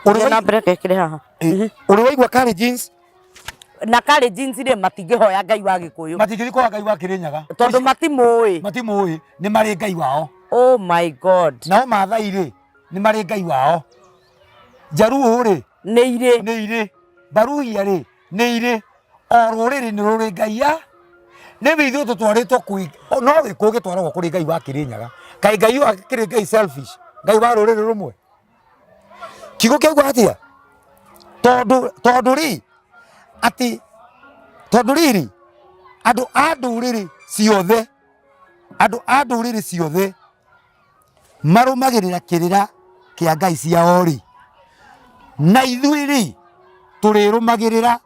Ũrĩ Na mbere kekĩre haha. Ũrĩ waigua Kalenjins? Na Kalenjins rĩ, matingĩhoya ngai wa Gĩkũyũ. Matingĩthiĩ kũhoya ngai wa Kĩrĩnyaga. Tondũ matimũĩ. Matimũĩ, nĩ marĩ ngai wao. Oh my God. Nao Maathai rĩ, nĩ marĩ ngai wao. Jaluo rĩ, Nĩ irĩ. Nĩ irĩ. Baruhia rĩ, nĩ irĩ. O rũrĩrĩ nĩ rũrĩ ngai ya. Rĩu ithuĩ tũtwarĩtwo kwĩ, no Gĩkũyũ gĩtwaragwo kũrĩ ngai wa Kĩrĩnyaga. Kaĩ ngai ũyũ akĩrĩ ngai selfish, ngai wa rũrĩrĩ rũmwe. Kiugo kĩauga atĩa? Tondũ, tondũ rĩ, atĩ, tondũ rĩrĩ, andũ a ndũrĩrĩ ciothe, andũ a ndũrĩrĩ ciothe marũmagĩrĩra kĩrĩra kĩa ngai ciao rĩ, na ithuĩ rĩ, tũrĩrũmagĩrĩra,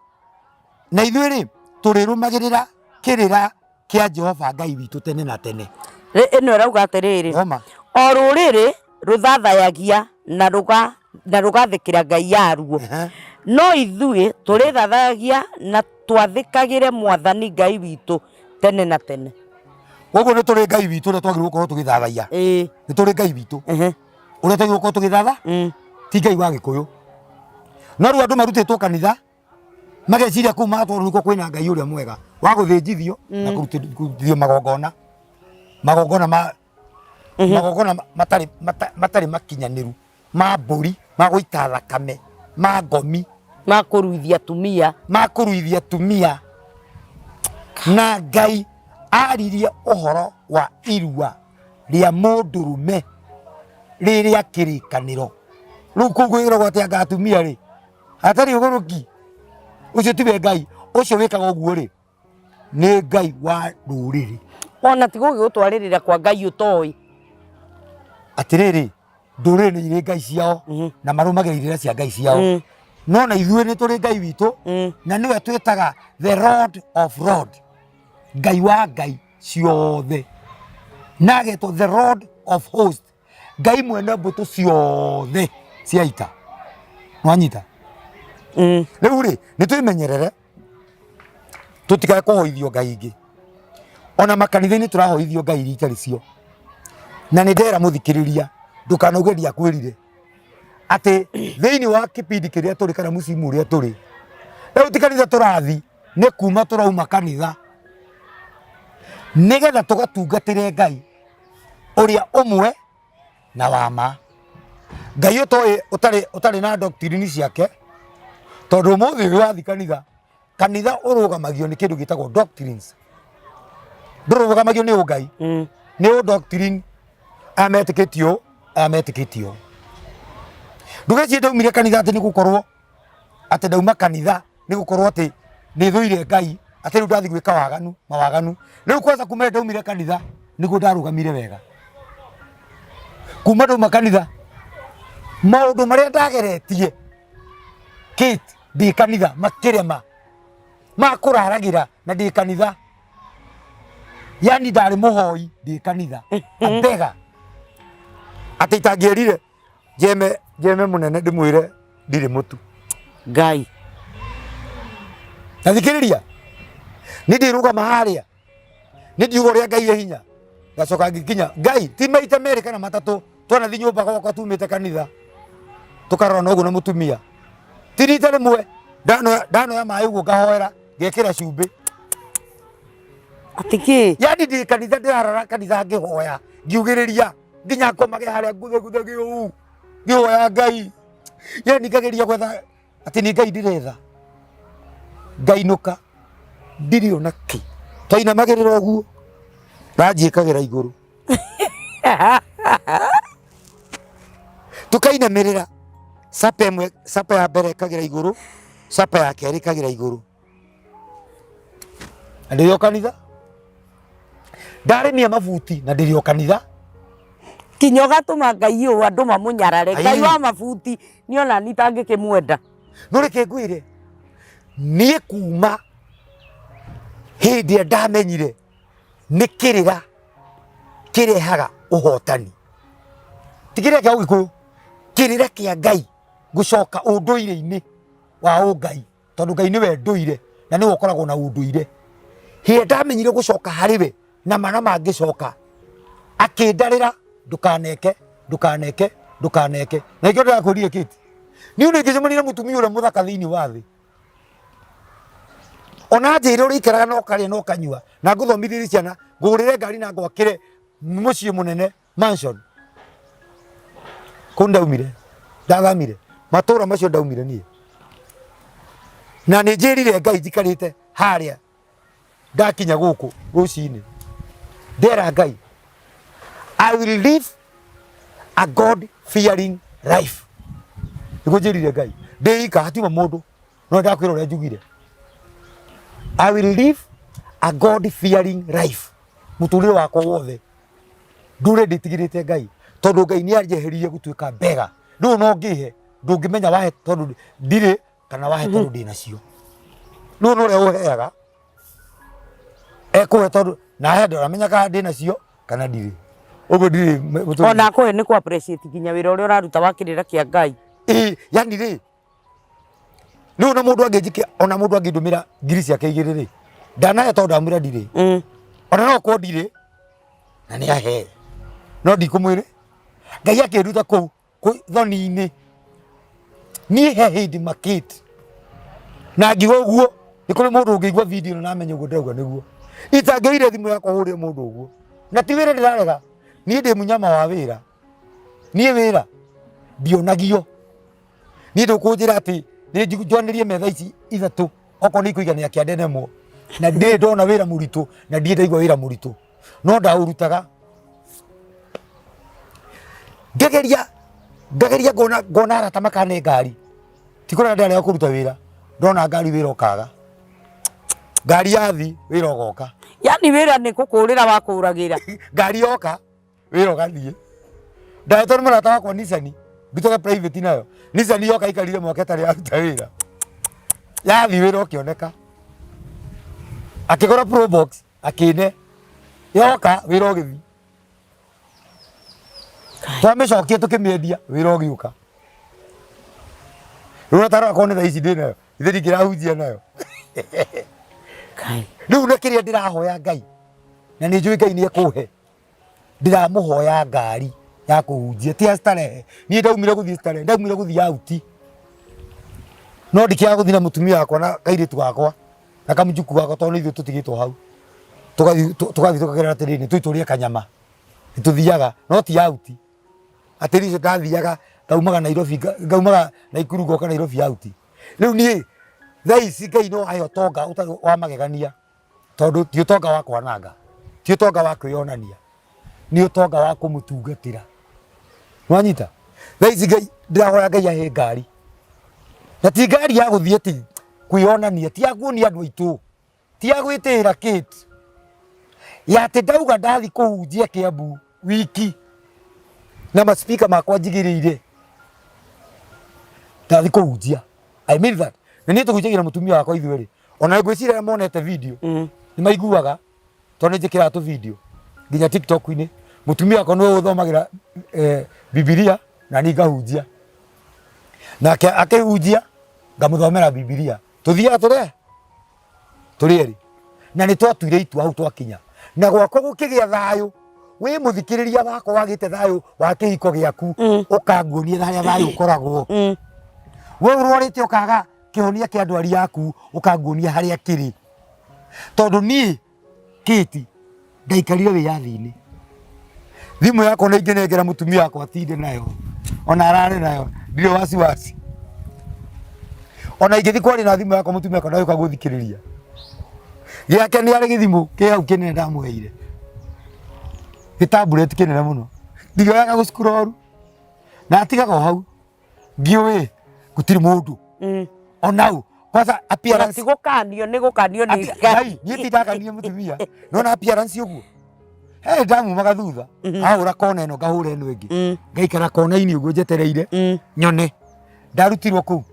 na ithuĩ rĩ, tũrĩrũmagĩrĩra kĩrĩra kĩa Jehova Ngai witũ tene na tene. Ĩno ĩrauga atĩrĩrĩ, Thoma. O rũrĩrĩ rũthathayagia na na rũgathĩkĩra ngai yaruo. No ithuĩ tũrĩthathayagia na twathĩkagĩre Mwathani Ngai witũ tene na tene. Koguo nĩ tũrĩ Ngai witũ ũrĩa twagĩrĩirwo gũkorwo tũgĩthathaiya. Nĩ tũrĩ Ngai witũ ũrĩa twagĩrĩirwo gũkorwo tũgĩthatha, ti Ngai wa Gĩkũyũ. No rĩu andũ marutĩtwo kanitha mageciria kũu magatwarwo nĩkuo kwĩna Ngai ũrĩa mwega wa gũthĩnjithio na kũrutithio magongona, magongona ma Magongona matarĩ matarĩ makinyanĩru, ma mbũri, ma gũita thakame, ma ngomi, ma kũruithia atumia, ma kũruithia atumia. Na Ngai aririe ũhoro wa irua rĩa mũndũrũme rĩrĩa kĩrĩkanĩro. Rĩu kũu kwĩragwo atĩ anga atumia rĩ hatarĩ ũgũrũki, ũcio tiwe Ngai ũcio wĩkaga ũguo rĩ, nĩ Ngai wa rũrĩrĩ. Ona ti gũgĩgũtwarĩrĩra kwa Ngai ũtoĩ. Atĩrĩrĩ, ndũrĩrĩ nĩ irĩ ngai ciao na marũmagĩrĩra irĩra cia ngai ciao, no na ithuĩ nĩ tũrĩ Ngai witũ, na nĩwe twĩtaga the Lord of Lord, Ngai wa ngai ciothe, na agetwo the Lord of Host, Ngai mwene mbũtũ ciothe cia ita. Nwanyita? Rĩu rĩ, nĩ twĩmenyerere tũtikae kũhoithio ngai ingĩ. Ona makanitha-inĩ tũrahoithio ngai iria itarĩ cio. Na nĩ ndera mũthikĩrĩria, ndũkanauge ndiakwĩrire atĩ thĩinĩ wa kĩbindi kĩrĩa tũrĩ kana mũcimu ũrĩa tũrĩ rĩu, ti kanitha tũrathi, nĩ kuma tũrauma kanitha nĩgetha tũgatungatĩre Ngai ũrĩa ũmwe na wa ma, Ngai ũtoĩ ũtarĩ ũtarĩ na doctrine ciake. Tondũ ũmũthĩ ũyũ wathi kanitha, kanitha ũrũgamagio nĩ kĩndũ gĩtagwo doctrines, ndũrũgamagio nĩ ũngai, nĩ ũ doctrine. Aya metĩkĩtie ũũ, aya metĩkĩtie ũũ. Ndũgecirie ndaumire kanitha atĩ nĩ gũkorwo atĩ ndauma kanitha nĩ gũkorwo atĩ nĩ thũire Ngai, atĩ rĩu ndathi gwĩka waganu mawaganu. Rĩu kwanza kuma rĩrĩa ndaumire kanitha nĩguo ndarũgamire wega. Kuma ndauma kanitha, maũndũ marĩa ndageretie, Kate, ndĩ kanitha makĩrema ma kũraragĩra na ndĩ kanitha, yani ndarĩ mũhoi ndĩ kanitha abega atĩ itangĩerire njeme njeme mũnene ndĩmwĩre ndirĩ mũtu. Ngai. Na thikĩrĩria, nĩ ndĩrũgama harĩa nĩ ndiuga ũrĩa Ngai e hinya, ngacoka ngĩkinya Ngai ti maita merĩ kana matatũ. Twanathi nyũmba gwakwa tumĩte kanitha, tũkarora na ũguo na mũtumia, ti rita rĩmwe ndanoya maĩ ũguo ngahoera ngekĩra cumbĩ. Atĩ kĩ? Yani ndĩ kanitha, ndĩrarara kanitha ngĩhoya, ngiugĩrĩria nginya ngomage harĩa ngutheguthe ũũ ngĩhoya Ngai, yani ngageria gwetha atĩ nĩ Ngai ndĩretha. Ngainũka ndirĩ ona kĩ, twainamagĩrĩra ũguo ranjĩkagĩra igũrũ, tukainamĩrĩra capa ĩmwe, capa ya mbere ĩkagĩra igũrũ, capa ya kerĩ ĩkagĩra igũrũ. Na ndĩrĩ o kanitha ndarĩmia mabuti, na ndĩrĩ o kanitha. Kinya ũgatũma Ngai ũũ andũ mamũnyarare. Aii. Ngai wa mabuti nĩ ona ni itangĩkĩmwenda. No reke ngwĩre, niĩ kuma hĩndĩ ĩrĩa ndamenyire nĩ kĩrĩra kĩrehaga ũhotani, ti kĩrĩra kĩa Ũgĩkũyũ, kĩrĩra kĩa Ngai, gũcoka ũndũire-inĩ wa ũngai, tondũ Ngai nĩwe ndũire na nĩwe ũkoragwo na ũndũire. Hĩndĩ ĩrĩa ndamenyire gũcoka harĩ we na mana mangĩcoka, akĩndarĩra, ndũkaneke, ndũkaneke, ndũkaneke. Na nĩkĩo ndĩrakwĩrire, Kate, niĩ nĩ ingĩcemania na mũtumia ũrĩa mũthaka thĩinĩ wa thĩ, ona njĩre ũrĩa ikaraga na ũkarĩa na ũkanyua na ngũthomithĩrie ciana, ngũgũrĩre ngari na ngwakĩre mũciĩ mũnene, mansion, kũu ndaumire, ndathamire matũra macio ndaumire niĩ, na nĩ njĩrire Ngai njikarĩte harĩa ndakinya gũkũ rũcinĩ, ndera Ngai, "I will live a God fearing life." Nĩguo njĩrire Ngai ndĩika, hatima mũndũ no ndakwĩra ũrĩa njugire, "I will live a God fearing life." Mũtũrĩre wakwa wothe ndũre ndĩtigĩrĩte Ngai, tondũ Ngai nĩ anjeheririe gũtuĩka mbega. Rĩu no ngĩhe ndũngĩmenya wahe tondũ ndirĩ kana wahe tondũ ndĩ nacio. Rĩu no ũrĩa ũheaga ekũhe tondũ nahe ndaramenya kana ndĩ nacio kana ndirĩ. Ũguo ndirĩ mũtũrĩre. Ona akũhe nĩ kũ appreciate nginya wĩra ũrĩa ũraruta wa kĩrĩra kĩa Ngai. Ĩĩ, yani rĩ, rĩu ona mũndũ angĩnjikia, ona mũndũ angĩndũmĩra ngiri ciake 2 rĩ, ndanahe tondũ ndamwĩra ndirĩ. Ona no korwo ndirĩ na nĩ ahe, no ndikũmwĩre. Ngai akĩnduta kũu thoni-inĩ. Niĩ he hĩndĩ makĩte na ngiuga ũguo, nĩ kũrĩ mũndũ ũngĩigua video ĩno na amenye ũguo ndĩrauga nĩguo. Itangĩoire thimũ yakwa hũrĩre mũndũ ũguo, na ti wĩra ndĩrarega. Niĩ ndĩ mũnyama wa wĩra. Niĩ wĩra ndionagio. Niĩ ndũkũnjĩra atĩ nĩ njoanĩrie metha ici ithatũ okorwo nĩ ikũigania kĩande nemwo, na ndirĩ ndona wĩra mũritũ na ndirĩ ndaigua wĩra mũritũ, no ndaũrutaga. Ngageria ngageria ngona ngona arata makane ngari, ti kũrĩa ndĩrarega kũruta wĩra, ndona ngari wĩra ũkaga, ngari yathi wĩra ũgoka. Yani wĩra nĩ gũkũrĩra wakũragĩra. Ngari yoka wĩra ũgathiĩ. Ndahetwo nĩ mũrata wakwa Nissan, ndutage private nayo. Nissan yoka ikarire mwaka ĩtarĩ yaruta wĩra, yathiĩ wĩra ũkĩoneka. Akĩgũra Probox akĩne, yoka wĩra ũgĩthiĩ. Twamĩcokia tũkĩmĩendia wĩra ũgĩũka. Rĩu ona tarora korwo nĩ thaa ici ndĩ nayo, ithe ndingĩrahunjia nayo. Kai. Rĩu na kĩrĩa ndĩrahoya Ngai, na nĩ njũĩ Ngai nĩ ekũhe, ndĩramũhoya ngari ya kũhunjia ti ya starehe. Niĩ ndaumire gũthiĩ starehe, ndaumire gũthiĩ out, no ndikĩaga gũthiĩ na mũtumia wakwa na kairĩtu gakwa na kamũjukuu gakwa, tondũ nĩ ithuĩ tũtigĩtwo hau. Tũgathiĩ tũgathiĩ tũkagerera atĩrĩrĩ, tũthiĩ tũrĩe kanyama, nĩ tũthiaga no ti out. Atĩrĩ icio ndathiaga ngaumaga Nairobi, ngaumaga Naikuru ngoka Nairobi out. Rĩu niĩ thaa ici Ngai no ahe ũtonga ũtarĩ wa magegania, tondũ ti ũtonga wa kwananga, ti ũtonga wa kwĩyonania, nĩ ũtonga wa kũmũtungatĩra. Nĩwanyita? Thaa ici Ngai ndĩrahoya Ngai ahe ngari, na ti ngari ya gũthiĩ atĩ kwĩyonania, ti ya kuonia andũ aitũ, ti ya gwĩtĩĩra Kate, ya atĩ ndauga ndathi kũhunjia Kĩambu wiki na maspika makwa njigĩrĩire, ndathi kũhunjia. I mean that. Na niĩ tũhunjagia na mũtumia wakwa ithuĩ erĩ. Ona ngwĩciria arĩa monete video nĩ maiguaga, tondũ nĩ njĩkĩraga tũ video nginya TikTok-inĩ. Mũtumia wakwa nĩwe ũthomagĩra Bibilia na niĩ ngahunjia. Nake akĩhunjia ngamũthomera Bibilia. Tũthiaga tũrĩ tũrĩ erĩ. Na nĩ twatuire itua hau twakinya. Na gwakwa gũkĩgĩa thayũ. Wĩ mũthikĩrĩria wakwa wagĩte thayũ wa kĩhiko gĩaku, ũkanguonia harĩa thayũ ũkoragwo. We ũrwarĩte ũkaga kĩhonia kĩa ndwari yaku, ũkanguonia harĩa kĩrĩ. Tondũ niĩ Kate ndaikarire wĩyathi-inĩ. Thimũ yakwa nĩ ingĩnengera mũtumia wakwa atinde nayo, ona arare nayo, ndirĩ wasiwasi. Ona ingĩthiĩ kwaria na thimũ yakwa mũtumia wakwa ndagĩũka gũthikĩrĩria. Gĩake nĩ arĩ gĩthimũ kĩ hau kĩnene ndamũheire. Gĩ tablet kĩnene mũno. Ndioyaga gũ scroll. Na atigaga o hau. Ngiũĩ gũtirĩ mũndũ. Onau kwanza appearance Ti gũkanio nĩ gũkanio nĩ Ngai niĩ ti ndakanie mũtumia nona appearance ũguo. He ndamumaga thutha ahũra kona ĩno ngahũra ĩno ĩngĩ, ngaikara kona-inĩ ũguo njetereire nyone ndarutirwo kũu.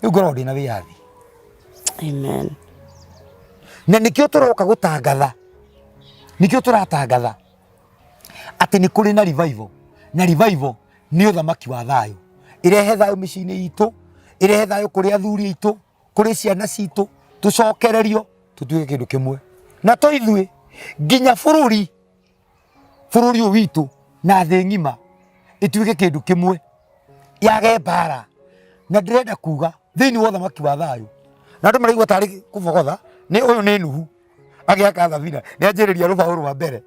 Rĩu ngoragwo ndĩna wĩyathi. Amen. Na nĩkĩo tũroka gũtangatha, nĩkĩo tũratangatha atĩ nĩ kũrĩ na revival, na revival nĩ ũthamaki wa thayũ. Ĩrehe thayũ mĩciĩ-inĩ itũ, ĩrehe thayũ kũrĩ athuri aitũ, kũrĩ ciana citũ, tũcokererio tũtuĩke kĩndũ kĩmwe. Na to ithuĩ, nginya bũrũri, bũrũri ũyũ witũ na thĩ ng'ima ĩtuĩke kĩndũ kĩmwe, yage mbara. Na ndĩrenda kuga thĩinĩ wa ũthamaki wa thayũ, na andũ maraigua tarĩ kũbogotha, nĩ ũyũ nĩ Nuhu agĩaka thabina, nĩ anjĩrĩria rũbaũ rwa mbere,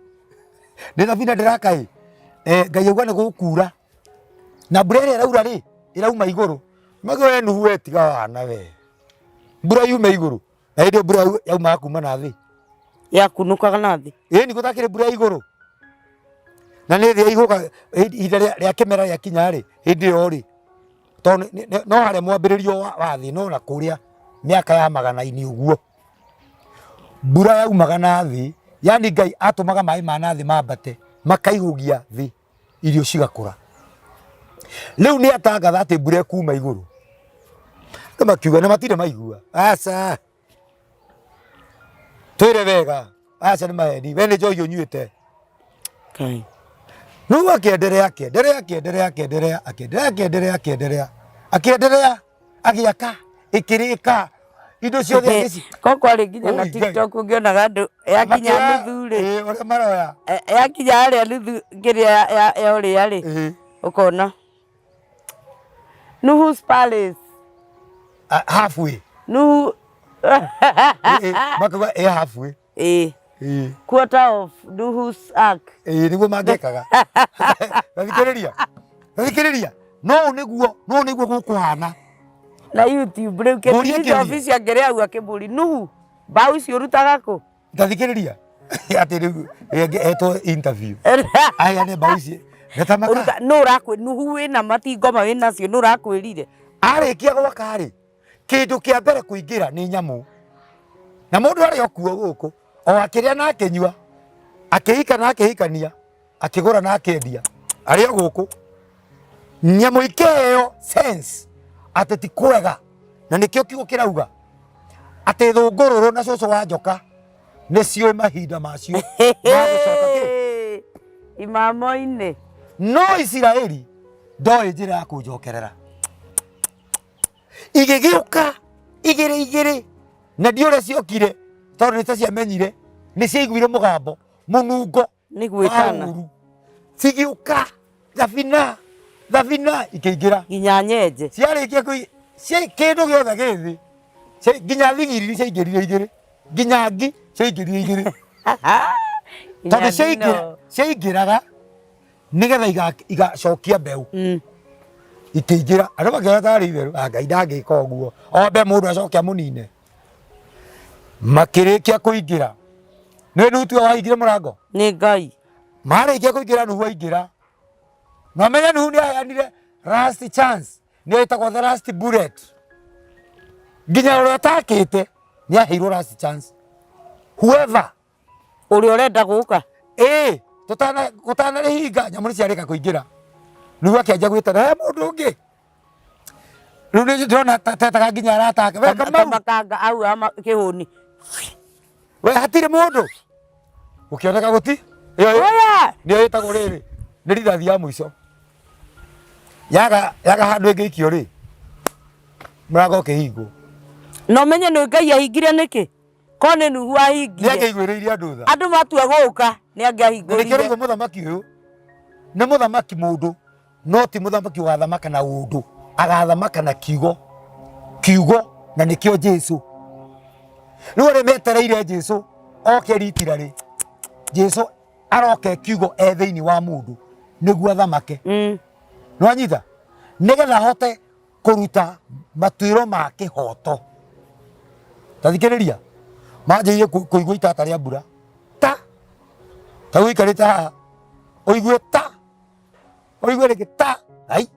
nĩ thabina ndĩraka ĩ, Ngai auga nĩ gũkura, na mbura ĩrĩa ĩraura rĩ, ĩrauma igũrũ. Mago we Nuhu, we tiga wana we, mbura yume igũrũ, na hĩndĩ ĩyo mbura yaumaga kuma na thĩ. Yakunũkaga na thĩ. Ĩni gũtakĩrĩ mbura ya igũrũ, na nĩ thĩ yaihũga ihinda rĩa kĩmera rĩakinya rĩ, hĩndĩ ĩyo rĩ, tondũ no harĩa mwambĩrĩrio wa thĩ, no na kũrĩa mĩaka ya magana-inĩ ũguo mbura yaumaga na thĩ, yani Ngai atũmaga maĩ ma na thĩ mambate makaihũgia thĩ, irio cigakũra. Rĩu nĩ atangatha atĩ mbura ĩkuma igũrũ, andũ makiuga na matirĩ maigua. Aca, twĩre wega, aca nĩ maheni, we nĩ njohi ũnyuĩte. Ngai. Rĩu akĩenderea akĩenderea akĩenderea akĩenderea akĩenderea akĩenderea akĩenderea akĩenderea agĩaka ĩkĩrĩka indo ciothe agĩci Ko kwarĩ nginya na Oi, Ngai. TikTok ũngĩonaga andũ yakinya Makĩoya- nuthu rĩ, Ĩĩ, ũrĩa maroya. Yakinya harĩa nuthu kĩrĩa ya ũrĩa rĩ, ũkona Nuhu's Palace. Halfway. Nuhu. Ĩĩ, makauga ĩ halfway. Ĩĩ. Quarter of Nuhu's Ark. Ĩĩ, nĩguo mangĩkaga. Tathikĩrĩria, tathikĩrĩria, no ũũ nĩguo, no ũũ nĩguo gũkũhana. Na YouTube rĩu Ngũrie kĩthithi kĩũria. office angĩrĩ hau akĩmũri Nuhu mbaũ icio ũrutaga kũ? Tathikĩrĩria, atĩ rĩu ĩngĩ etwo interview aheane mbaũ ici gatamaka. Ũruta nũ ũrakwĩ Nuhu wĩna matingoma wĩnacio nũ ũrakwĩrire? Arĩkia gwaka rĩ, kĩndũ kĩa mbere kũingĩra nĩ nyamũ, na mũndũ arĩ o kuo gũkũ o akĩrĩa na akĩnyua, akĩhika na akĩhikania, akĩgũra na akĩendia, arĩ o gũkũ. Nyamũ ikĩheo sense atĩ ti kwega, na nĩkĩo kiugo kĩrauga atĩ thũngũrũrũ na cũcũ wa njoka nĩ ciũĩ mahinda macio ma gũcoka kĩ Imamo-inĩ. No Isiraeli ndoĩ njĩra ya kũnjokerera. Igĩgĩũka igĩrĩ igĩrĩ, na ndiũ ũrĩa ciokire, tondũ nĩ ta ciamenyire, nĩ ciaiguire mũgambo mũnungo Nĩ gwĩtana. wa ũru. Cigĩũka thabina thabina ikĩingĩra. Nginya nyenje. Ciarĩkia kũi kĩndũ gĩothe gĩ thĩ, nginya thigiriri ciaingĩrire igĩrĩ, nginya ngi ciaingĩrire igĩrĩ, tondũ ciaingĩraga nĩgetha igacokia mbeũ. Ikĩingĩra, andũ makĩona tarĩ itherũ. Ah, Ngai ndangĩka ũguo, ombe mũndũ acoke amũnine. Makĩrĩkia kũingĩra, nĩ Nuhu tiwe wahingire mũrango? Nĩ Ngai. Marĩkia kũingĩra, Nuhu aingĩra, na ũmenye Nuhu nĩ aheanire last chance, nĩ ĩtagwo the last bullet. Nginya ũrĩa ũtakĩte nĩ aheirwo last chance, whoever Ũrĩa ũrenda gũka. Ĩĩ, tũtana gũtanarĩhinga, nyamũ nĩ ciarĩka kũingĩra. Rĩu akĩanjia gwĩtana he mũndũ ũngĩ. Rĩu nĩ ndĩrona tetaga nginya arata ake, we Kamau. Makanga au ama kĩhũni. We hatirĩ mũndũ. Gũkĩoneka gũti. Ĩyo Oya! nĩyo ĩtagwo rĩrĩ, nĩ rithathi ya mũico. Yaga yaga handũ ĩngĩikio rĩ, mũrango ũkĩhingwo. Na ũmenye nĩ Ngai ahingire nĩkĩ? Ko nĩ Nuhu Nĩ ahingire. angĩaiguĩrĩire andũ tha. Andũ matua gũka nĩ Na nĩkĩo angĩahingũrire. rĩu mũthamaki ũyũ nĩ mũthamaki mũndũ, no ti mũthamaki ũgathamaka na ũndũ, agathamaka na kiugo, kiugo na nĩkĩo Jesu. Rĩu arĩa metereire Jesu oke ritira rĩ, Jesu aroke kiugo e thĩinĩ wa mũndũ nĩguo athamake. Nĩwanyita? Nĩgetha ahote kũruta matuĩro ma kĩhoto. Ta thikĩrĩria, manjĩrĩirie kũigua itata rĩa mbura ta ta ũikarĩte haha ũigue ta ũigue rĩngĩ ta ai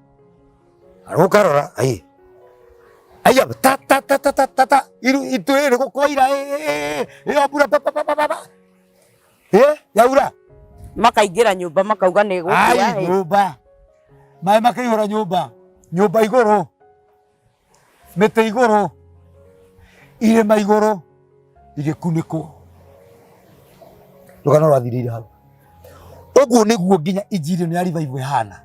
arũkarora ai aiya ta ta ta ta ta ta ta iru itu rĩrĩ gũkwaira ĩyo mbura pa pa pa pa pa pa ĩ yaura. Makaingĩra nyũmba makauga nĩ Ai gũkĩa ĩ. Nyũmba maĩ makaihũra nyũmba, nyũmba igũrũ, mĩtĩ igũrũ, irĩma igũrũ, igĩkunĩkwo. Rũgano rwathirĩire hau. Ũguo nĩguo nginya injiri ĩno ya revival ĩhana.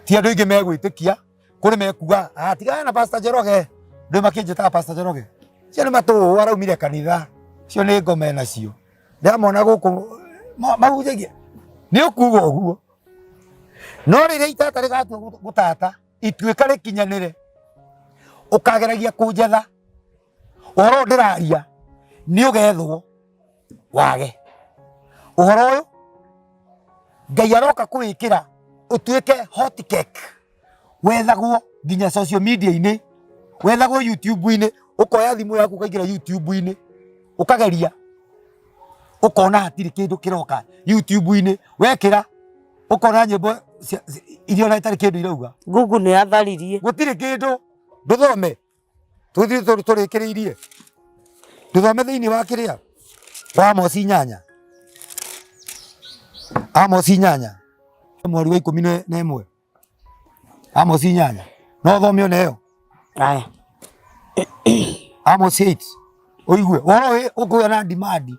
Ti andũ aingĩ megwĩtĩkia, kũrĩ mekuga, "Ah, tigana na Pastor Njoroge." Ndũĩ makĩnjĩtaga Pastor Njoroge. Cio nĩ matũũ araumire kanitha, cio nĩ ngoma enacio. Ndĩramona gũkũ mahunjagia. Nĩ ũkuga ũguo. No rĩrĩa itata rĩgatua gũtata, ituĩka rĩkinyanĩre, ũkageragia kũnjetha, ũhoro ũyũ ndĩraria nĩ ũgethwo wage. Ũhoro ũyũ Ngai aroka kũwĩkĩra ũtuĩke hot cake, wethagwo nginya social media-inĩ, wethagwo YouTube-inĩ, ũkoya thimũ yaku ũkaingĩra YouTube-inĩ, ũkageria ũkona hatirĩ kĩndũ kĩroka YouTube-inĩ, wekĩra ũkona nyĩmbo iria ona itarĩ kĩndũ irauga. Google nĩ yatharirie. Gũtirĩ kĩndũ. Ndũthome, tũthiĩ tũrĩkĩrĩirie, ndũthome thĩinĩ wa kĩrĩa wa Amosi 8, Amosi 8 mweri wa 11, Amosi 8, no ũthome ona ĩyo. Aya. Amos 8 ũigue ũhoro ũyũ ũkũgĩa na demand,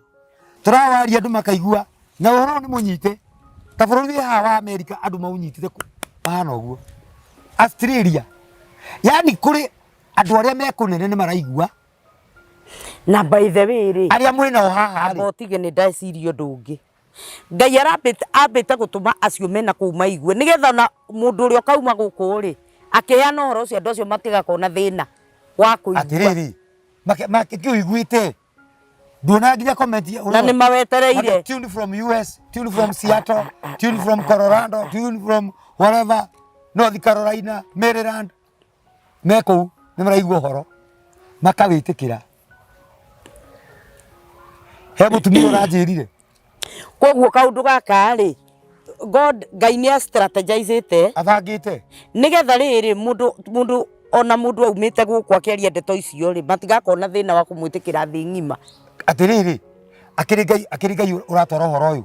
tũrawaria andũ makaigua na ũhoro ũyũ nĩ mũnyite. Ta bũrũri wĩ haha wa Amerika, andũ maũnyitĩte mahana ũguo. Australia, yani kũrĩ andũ arĩa me kũnene nĩ maraigua. Na by the way rĩ, arĩa mwĩ nao haha rĩ, amba ũtige, nĩ ndeciria ũndũ ũngĩ. Ngai arambĩte ambĩte gũtũma acio mena kũu maigue, nĩgetha ona mũndũ ũrĩa ũkauma gũkũ rĩ, akĩheana ũhoro ũcio, andũ acio matigakorwo na thĩna wa kũigua. Atĩrĩrĩ, makĩũiguĩte. Nduonaga nginya comment ya- Na nĩ mawetereire. Tune from US, tune from Seattle, tune from Colorado, tune from wherever, North Carolina, Maryland. Me kũu nĩ maraigua ũhoro makawĩtĩkĩra. He mũtumia ũranjĩrire. Koguo kaũndũ gaka rĩ, God Ngai nĩ a strategizĩte abangĩte nĩgetha rĩrĩ mũndũ mũndũ ona mũndũ aumĩte gũkũ akĩaria ndeto icio rĩ, matigakorwo na thĩna wa kũmwĩtĩkĩra thĩ ng'ima. Atĩrĩrĩ, akĩrĩ Ngai, akĩrĩ Ngai ũratwara ũhoro ũyũ,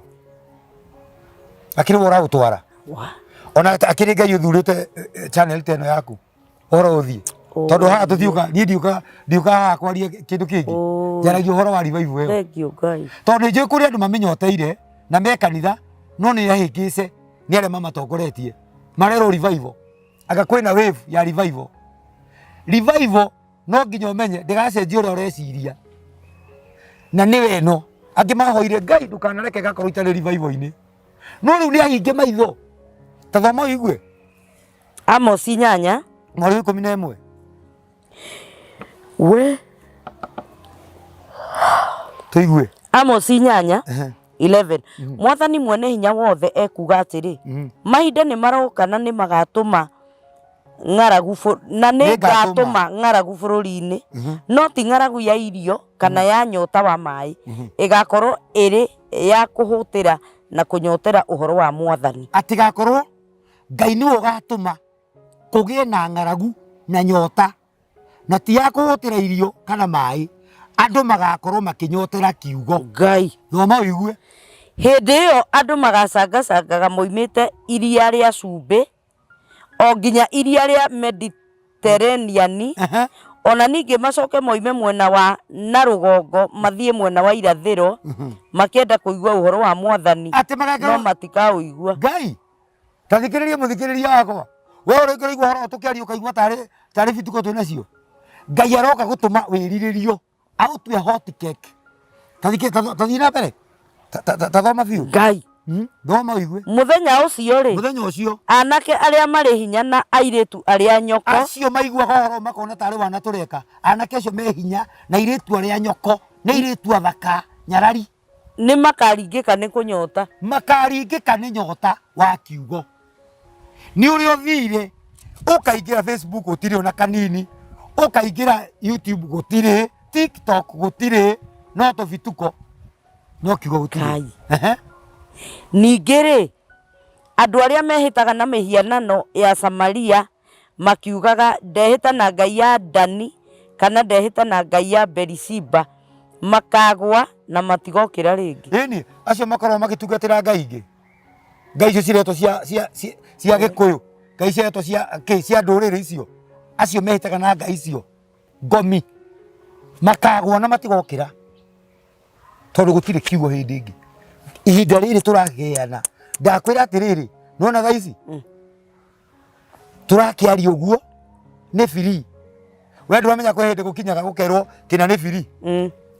akĩrĩ we ũraũtwara, ona akĩrĩ Ngai ũthurĩte channel ta ĩno yaku ũhoro ũthiĩ, tondũ haha tũtiũka, niĩ ndiũka, ndiũka haha kwaria kĩndũ kĩngĩ, njaragia ũhoro wa revival ĩyo. Thank you Ngai. Tondũ nĩ njũĩ kũrĩ andũ mamĩnyoteire na me kanitha, no nĩ ahĩngĩce nĩ arĩa mamatongoretie marerwo revival, anga kwĩna wave ya revival. Revival no nginya ũmenye ndĩgacenjia ũrĩa ũreciria, na nĩwe ĩno angĩ mahoire Ngai ndũkanareke gakorwo itarĩ revival-inĩ, no rĩu nĩ ahinge maitho. Ta thoma ũigue. Amos 8 mweri wa 11. We. Tũigue. Amos 8 11. Mwathani mwene hinya wothe ekuga atĩrĩ, mahinda nĩ maroka na nĩ magatũma ng'aragu na nĩ ngatũma ng'aragu bũrũri-inĩ, no ti ng'aragu ya irio kana ya nyota wa maĩ, ĩgakorwo ĩrĩ ya kũhũtĩra na kũnyotera ũhoro wa Mwathani. Atigakorwo Ngai nĩwe ũgatũma kũgĩe na ng'aragu na nyota, na ti ya kũhũtĩra irio kana maĩ, andũ magakorwo makĩnyotera kiugo. Ngai. Thoma ũigue. Hĩndĩ ĩyo andũ magacangacangaga moimĩte iria rĩa cumbĩ o nginya iria rĩa Meditereniani, o na ningĩ macoke moime mwena wa na rũgongo mathiĩ mwena wa irathĩro, makĩenda kũigua ũhoro wa Mwathani, Atĩ magakorwo no matikaũigua. Ngai, ta thikĩrĩria mũthikĩrĩria wakwa, we ũrĩa ũraigua ũhoro tũkĩaria ũkaigua tarĩ tarĩ bituko twĩ nacio. Ngai aroka gũtũma wĩrirĩrio aũtue hot cake. Ta thiĩ na mbere, ta thoma biũ. Ngai. Thoma ũigue. Mũthenya ũcio rĩ, mũthenya ũcio, anake arĩa marĩ hinya na airĩtu arĩa nyoko, acio maiguaga ũhoro makona tarĩ wana tũreka, anake acio me hinya na airĩtu arĩa nyoko, nĩ airĩtu athaka nyarari, nĩ makaringĩka nĩ kũnyota. Makaringĩka nĩ nyota wa kiugo. Nĩ ũrĩa ũthire ũkaingĩra Facebook gũtirĩ ona kanini, ũkaingĩra YouTube gũtirĩ, TikTok gũtirĩ, no tũbituko, no kiugo gũtirĩ. Kai. Ningĩ rĩ, andũ arĩa mehĩtaga na mĩhianano ya Samaria makiugaga, ndehĩta na ngai ya Dani kana ndehĩta na ngai ya Berishiba, makagwa na matigokĩra rĩngĩ. Ĩni, acio makoragwo magĩtungatĩra ngai ingĩ, ngai icio ciretwo cia cia cia cia Gĩkũyũ, ngai ciretwo cia kĩ, cia ndũrĩrĩ icio, acio mehĩtaga na ngai icio ngomi, makagwa na matigokĩra, tondũ gũtirĩ kiugo hĩndĩ ĩngĩ. Ihinda rĩrĩ tũrageana, ndakwĩra atĩrĩrĩ, nĩwona thaa ici tũrakĩaria ũguo nĩ free. We ndũramenya kwĩ hĩndĩ gũkinyaga gũkerwo kĩna nĩ free,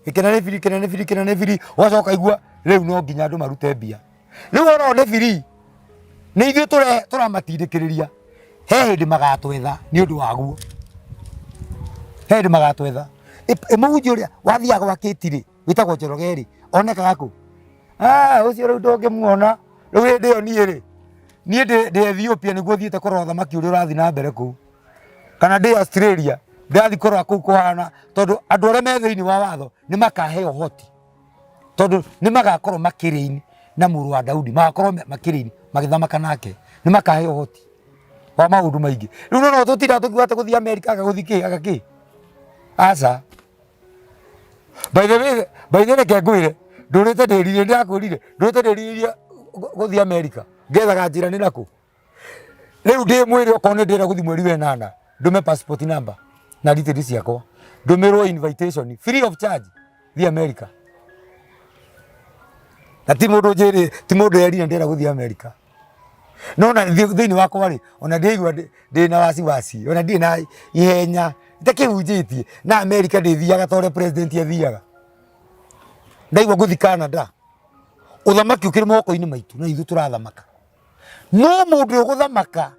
kĩna nĩ free, kĩna nĩ free, kĩna nĩ free, ũgacoka ũkaigua rĩu no nginya andũ marute mbia. Rĩu ona nĩ free, nĩ ithuĩ tũramatindĩkĩrĩria. He hĩndĩ magatwetha nĩ ũndũ waguo, he hĩndĩ magatwetha. Mũhunjia ũrĩa wathiaga gwa Kĩti rĩ, wĩtagwo Njoroge rĩ, onekaga kũ? Ah, ũcio rĩu ndũngĩmuona. Rĩu hĩndĩ ĩyo niĩ rĩ, niĩ ndĩ Ethiopia nĩguo thiĩte kũrora ũthamaki ũrĩa ũrathiĩ na mbere kũu, kana ndĩ Australia ndĩrathiĩ kũrora kũu kũhana, tondũ andũ arĩa me thĩinĩ wa watho nĩ makaheo ũhoti, tondũ nĩ magakorwo makĩrĩini na mũrũ wa Daudi, magakorwo makĩrĩini magĩthamaka nake, nĩ makaheo ũhoti wa maũndũ maingĩ. Rĩu no tũtinda tũkiuga atĩ gũthiĩ Amerika anga gũthiĩ kĩ anga kĩ, aca. By the way, by the way, reke ngwĩre, ndũrĩte ndĩrirĩrie, ndĩrakwĩrire, ndũrĩte ndĩrirĩrie gũthiĩ Amerika, ngethaga njĩra nĩ nakũ. Rĩu ndĩ mwĩrĩ okorwo nĩ ndĩrenda gũthiĩ mweri wa ĩnana, ndũme passport number na details ciakwa, ndũmĩrwo invitation free of charge thiĩ America. Na ti mũndũ njĩrĩ, ti mũndũ erire ndĩrenda gũthiĩ America. No na thĩinĩ wakwa rĩ, ona ndĩraigua ndĩ na wasiwasi, ona ndirĩ na ihenya, itakĩhunjĩtie. Na America ndĩthiaga ta ũrĩa president athiaga. Ndaigua ngũthiĩ Canada. Ũthamaki ũkĩrĩ moko-inĩ maitũ na ithuĩ tũrathamaka. No mũndũ ũgũthamaka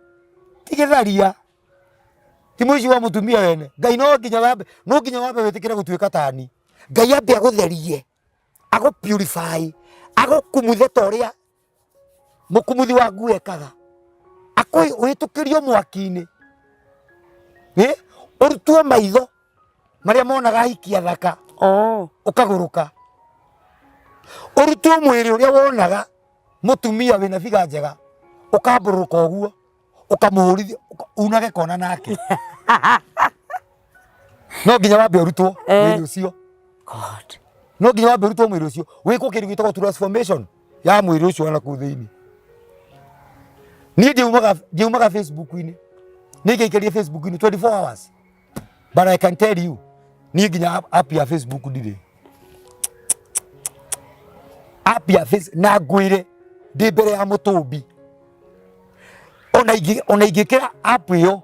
ti gĩtharia, ti mũici wa mũtumia wene. Ngai no nginya wambe, no nginya wambe wĩtĩkĩre gũtuĩka tani. Ngai ambe agũtherie. Agũ purify, agũkumuthe ta ũrĩa mũkumuthi wa nguo ekaga. Akũĩ ũhĩtũkĩrio mwaki-inĩ. Ĩ? Ũrutwo maitho marĩa monaga ahiki athaka. Oh. Ũkagũrũka. Ũrutwo mwĩrĩ ũrĩa wonaga mũtumia wĩna biga njega ũkambũrũka ũguo ũkamũhũrithia unage kona nake. No nginya wambe ũrutwo mwĩrĩ ũcio. God. No nginya wambe ũrutwo mwĩrĩ ũcio wĩkwo kĩndũ gĩtagwo transformation ya mwĩrĩ ũcio wa nakũu thĩinĩ. Niĩ ndiumaga Facebook-inĩ, nĩ ingĩaikarie Facebook-inĩ 24 hours, but I can tell you niĩ nginya app ya Facebook ndirĩ. App ya Facebook na ngwĩre ndĩ mbere ya mũtũmbi, ona ingĩkĩra app ĩyo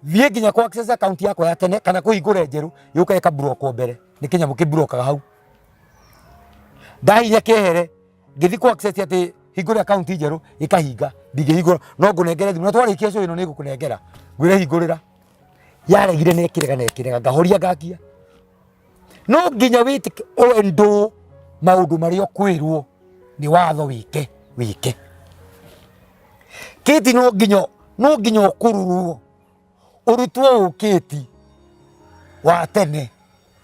thiĩ nginya kũ access account yakwa ya tene kana kũhingũra njerũ, yũka ĩka block mbere, nĩ kĩnyamũ kĩ-blockaga hau. Ndahihinya kĩehere ngĩthiĩ kũ access atĩ hingũre account njerũ, ĩkahinga, ndingĩhingũra. No ngũnengere thimũ na twarĩkia show ĩno nĩ ngũkũnengera, ngwĩre hingũrĩra. Yaregire na ĩkĩrega na ĩkĩrega, ngahoria ngakia. No nginya wĩtĩke wendwo maũndũ marĩa ũkwĩrwo nĩ watho wĩke wĩke. Kĩti no nginya ũkũrurwo ũrutwo ũkĩti wa tene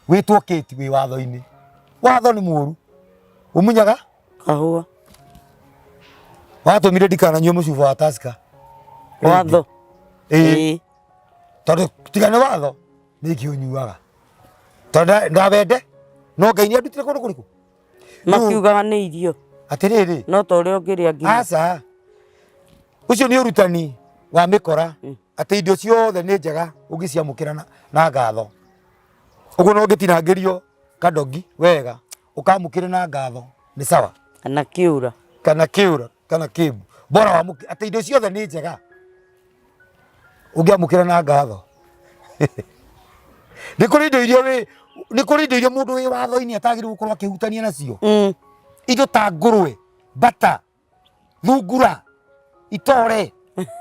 wĩtwo kĩti wĩ watho-inĩ. Watho nĩ mũru, ũmunyaga kahũa. Watũmire ndikananyue mũcuba wa Tusker. Watho. Ĩĩ, tondũ tiga nĩ watho nĩ ngĩũnyuaga, tondũ ndawende no Ngai nĩ andutire kũndũ kũrĩkũ. Makiugaga nĩ irio. Atĩrĩrĩ, no ta ũrĩa ũngĩrĩa ngima. Aca, ũcio nĩ ũrutani wa mĩkora atĩ indo ciothe nĩ njega ũngĩciamũkĩra na ngatho. Ũguo no ũngĩtinangĩrio kadogi wega ũkamũkĩre na ngatho nĩ sawa. Kana kĩũra. Kana kĩũra kana kĩmbu, bora wamũkĩre atĩ indo ciothe nĩ njega ũngĩamũkĩra na ngatho. Nĩ kũrĩ indo iria wĩ nĩ kũrĩ indo iria mũndũ wĩ watho-inĩ atagĩrĩirwo gũkorwo akĩhutania nacio. Indo ta ngũrwe, mbata, thungura, itore,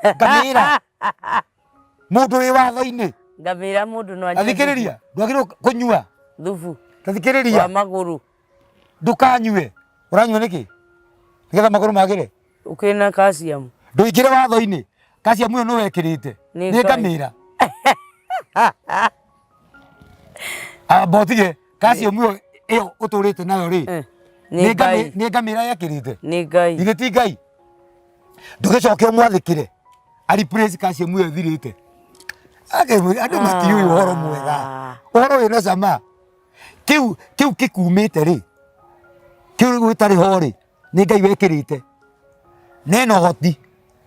ngamĩra. Mũndũ wĩ watho-inĩ Ngamĩra mũndũ no anyue. Athikĩrĩria, ndwagĩrĩirwo kũnyua thubu tathikĩrĩria wa magũrũ. Ndũkanyue. Ũranyua nĩkĩ? Nĩgetha magũrũ magĩre. Ũkĩrĩ na calcium. Ndũingĩre watho-inĩ. Calcium ĩyo nĩ wekĩrĩte. Nĩ Nĩ Ngai. ngamĩra. Amba ũtige calcium ĩyo ũtũrĩte nayo rĩ. Nĩ Ngai. Nĩ ngamĩra yekĩrĩte. Nĩ Ngai. Githĩ ti Ngai? Ndũgĩcoke ũmwathĩkĩre. A replace calcium ĩyo ĩthirĩte. Andũ matiũĩ ũhoro mwega. Ũhoro wĩna cama. Kĩu kĩkumĩte rĩ, kĩu gĩtarĩ ho rĩ, nĩ Ngai wekĩrĩte. Na ena ũhoti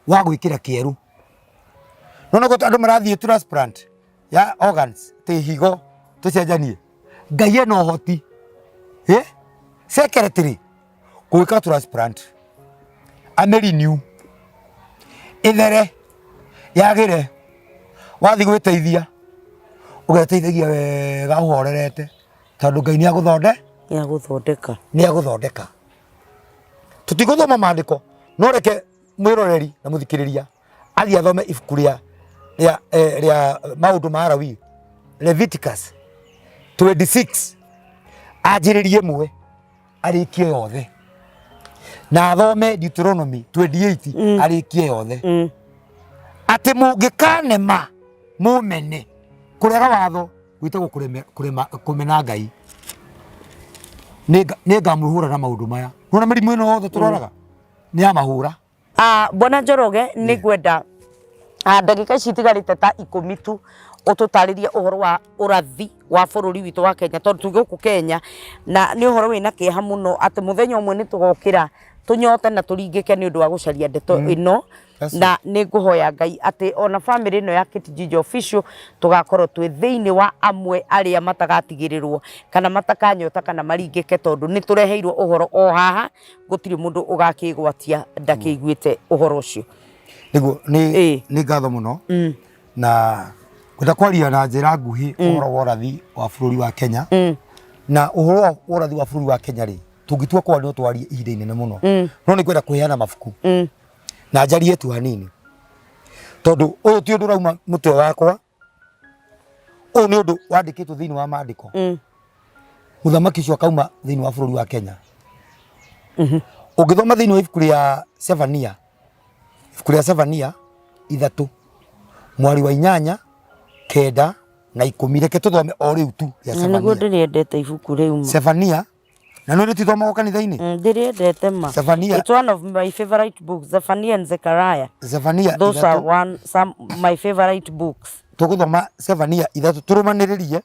wa gwĩkĩra kĩerũ. Nĩwona ũguo andũ marathiĩ transplant ya organs, ta higo tũcenjanie. Ngai ena ũhoti secretly gwĩka transplant, ame renew, ĩthere, yagĩre, wathiĩ gwĩteithia, ũgeteithagia wega ũhorerete, tondũ Ngai nĩ agũthonde Nĩ agũthondeka. Nĩ agũthondeka. Tũtigũthoma maandĩko, no reke mwĩroreri na mũthikĩrĩria athiĩ athome ibuku rĩa maũndũ ma Alawii, Leviticus 26, anjĩrĩrie ĩmwe arĩkie yothe, na athome Deuteronomy 28 arĩkie yothe. Atĩ mũngĩkanema mũmene, kũrega watho gwĩtagwo kũrema kũmena Ngai, nĩ ngamwĩhũra na maũndũ maya. Nĩwona mĩrimũ ĩno yothe tũroraga nĩ ya mahũra. Ah, Bwana Njoroge, nĩ ngwenda ndagĩka ici itigarĩte ta 10 tu ũtũtarĩrie ũhoro wa ũrathi wa bũrũri witũ wa Kenya, tondũ twĩ gũkũ Kenya na nĩ ũhoro wĩna kĩeha mũno atĩ mũthenya ũmwe nĩ tũgokĩra tũnyote na tũringĩke nĩ ũndũ wa gũcaria ndeto ĩno. That's Na nĩ ngũhoya Ngai atĩ ona family ĩno ya Kate Ginger Official tũgakorwo twĩ thĩinĩ wa amwe arĩa matagatigĩrĩrwo kana matakanyota kana maringĩke, tondũ nĩ tũreheirwo ũhoro o haha, gũtirĩ mũndũ ũgakĩgwatia ndakĩiguĩte ũhoro ũcio. Nĩguo nĩ nĩ ngatho mũno na ngwenda kwaria na njĩra nguhĩ ũhoro wa ũrathi wa bũrũri wa Kenya. Na ũhoro wa ũrathi wa bũrũri wa Kenya rĩ, tũngĩtua kwaria no twarie ihinda inene mũno, no nĩ ngwenda kũheana mabuku na njarie tu hanini, tondũ ũyũ ti ũndũ ũrauma mũtwe wakwa, ũyũ nĩ ũndũ wandĩkĩtwo thĩinĩ wa maandĩko. Mũthamaki ũcio akauma thĩinĩ wa bũrũri wa Kenya. Ũngĩthoma thĩinĩ wa ibuku rĩa Zefania, ibuku rĩa Zefania 3 mwari wa 8, 9 na 10, reke tũthome o rĩu tu rĩa Na nĩguo Zefania. Ndĩrĩendete ibuku rĩu ma. Zefania, na nĩ rĩtithomagwo kanitha-inĩ? Ndĩrĩendete ma. Zefania. It's one of my favorite books, Zephaniah and Zechariah. Zefania Those are 3. one some my favorite books. Tũgũthoma Zefania 3 tũrũmanĩrĩrie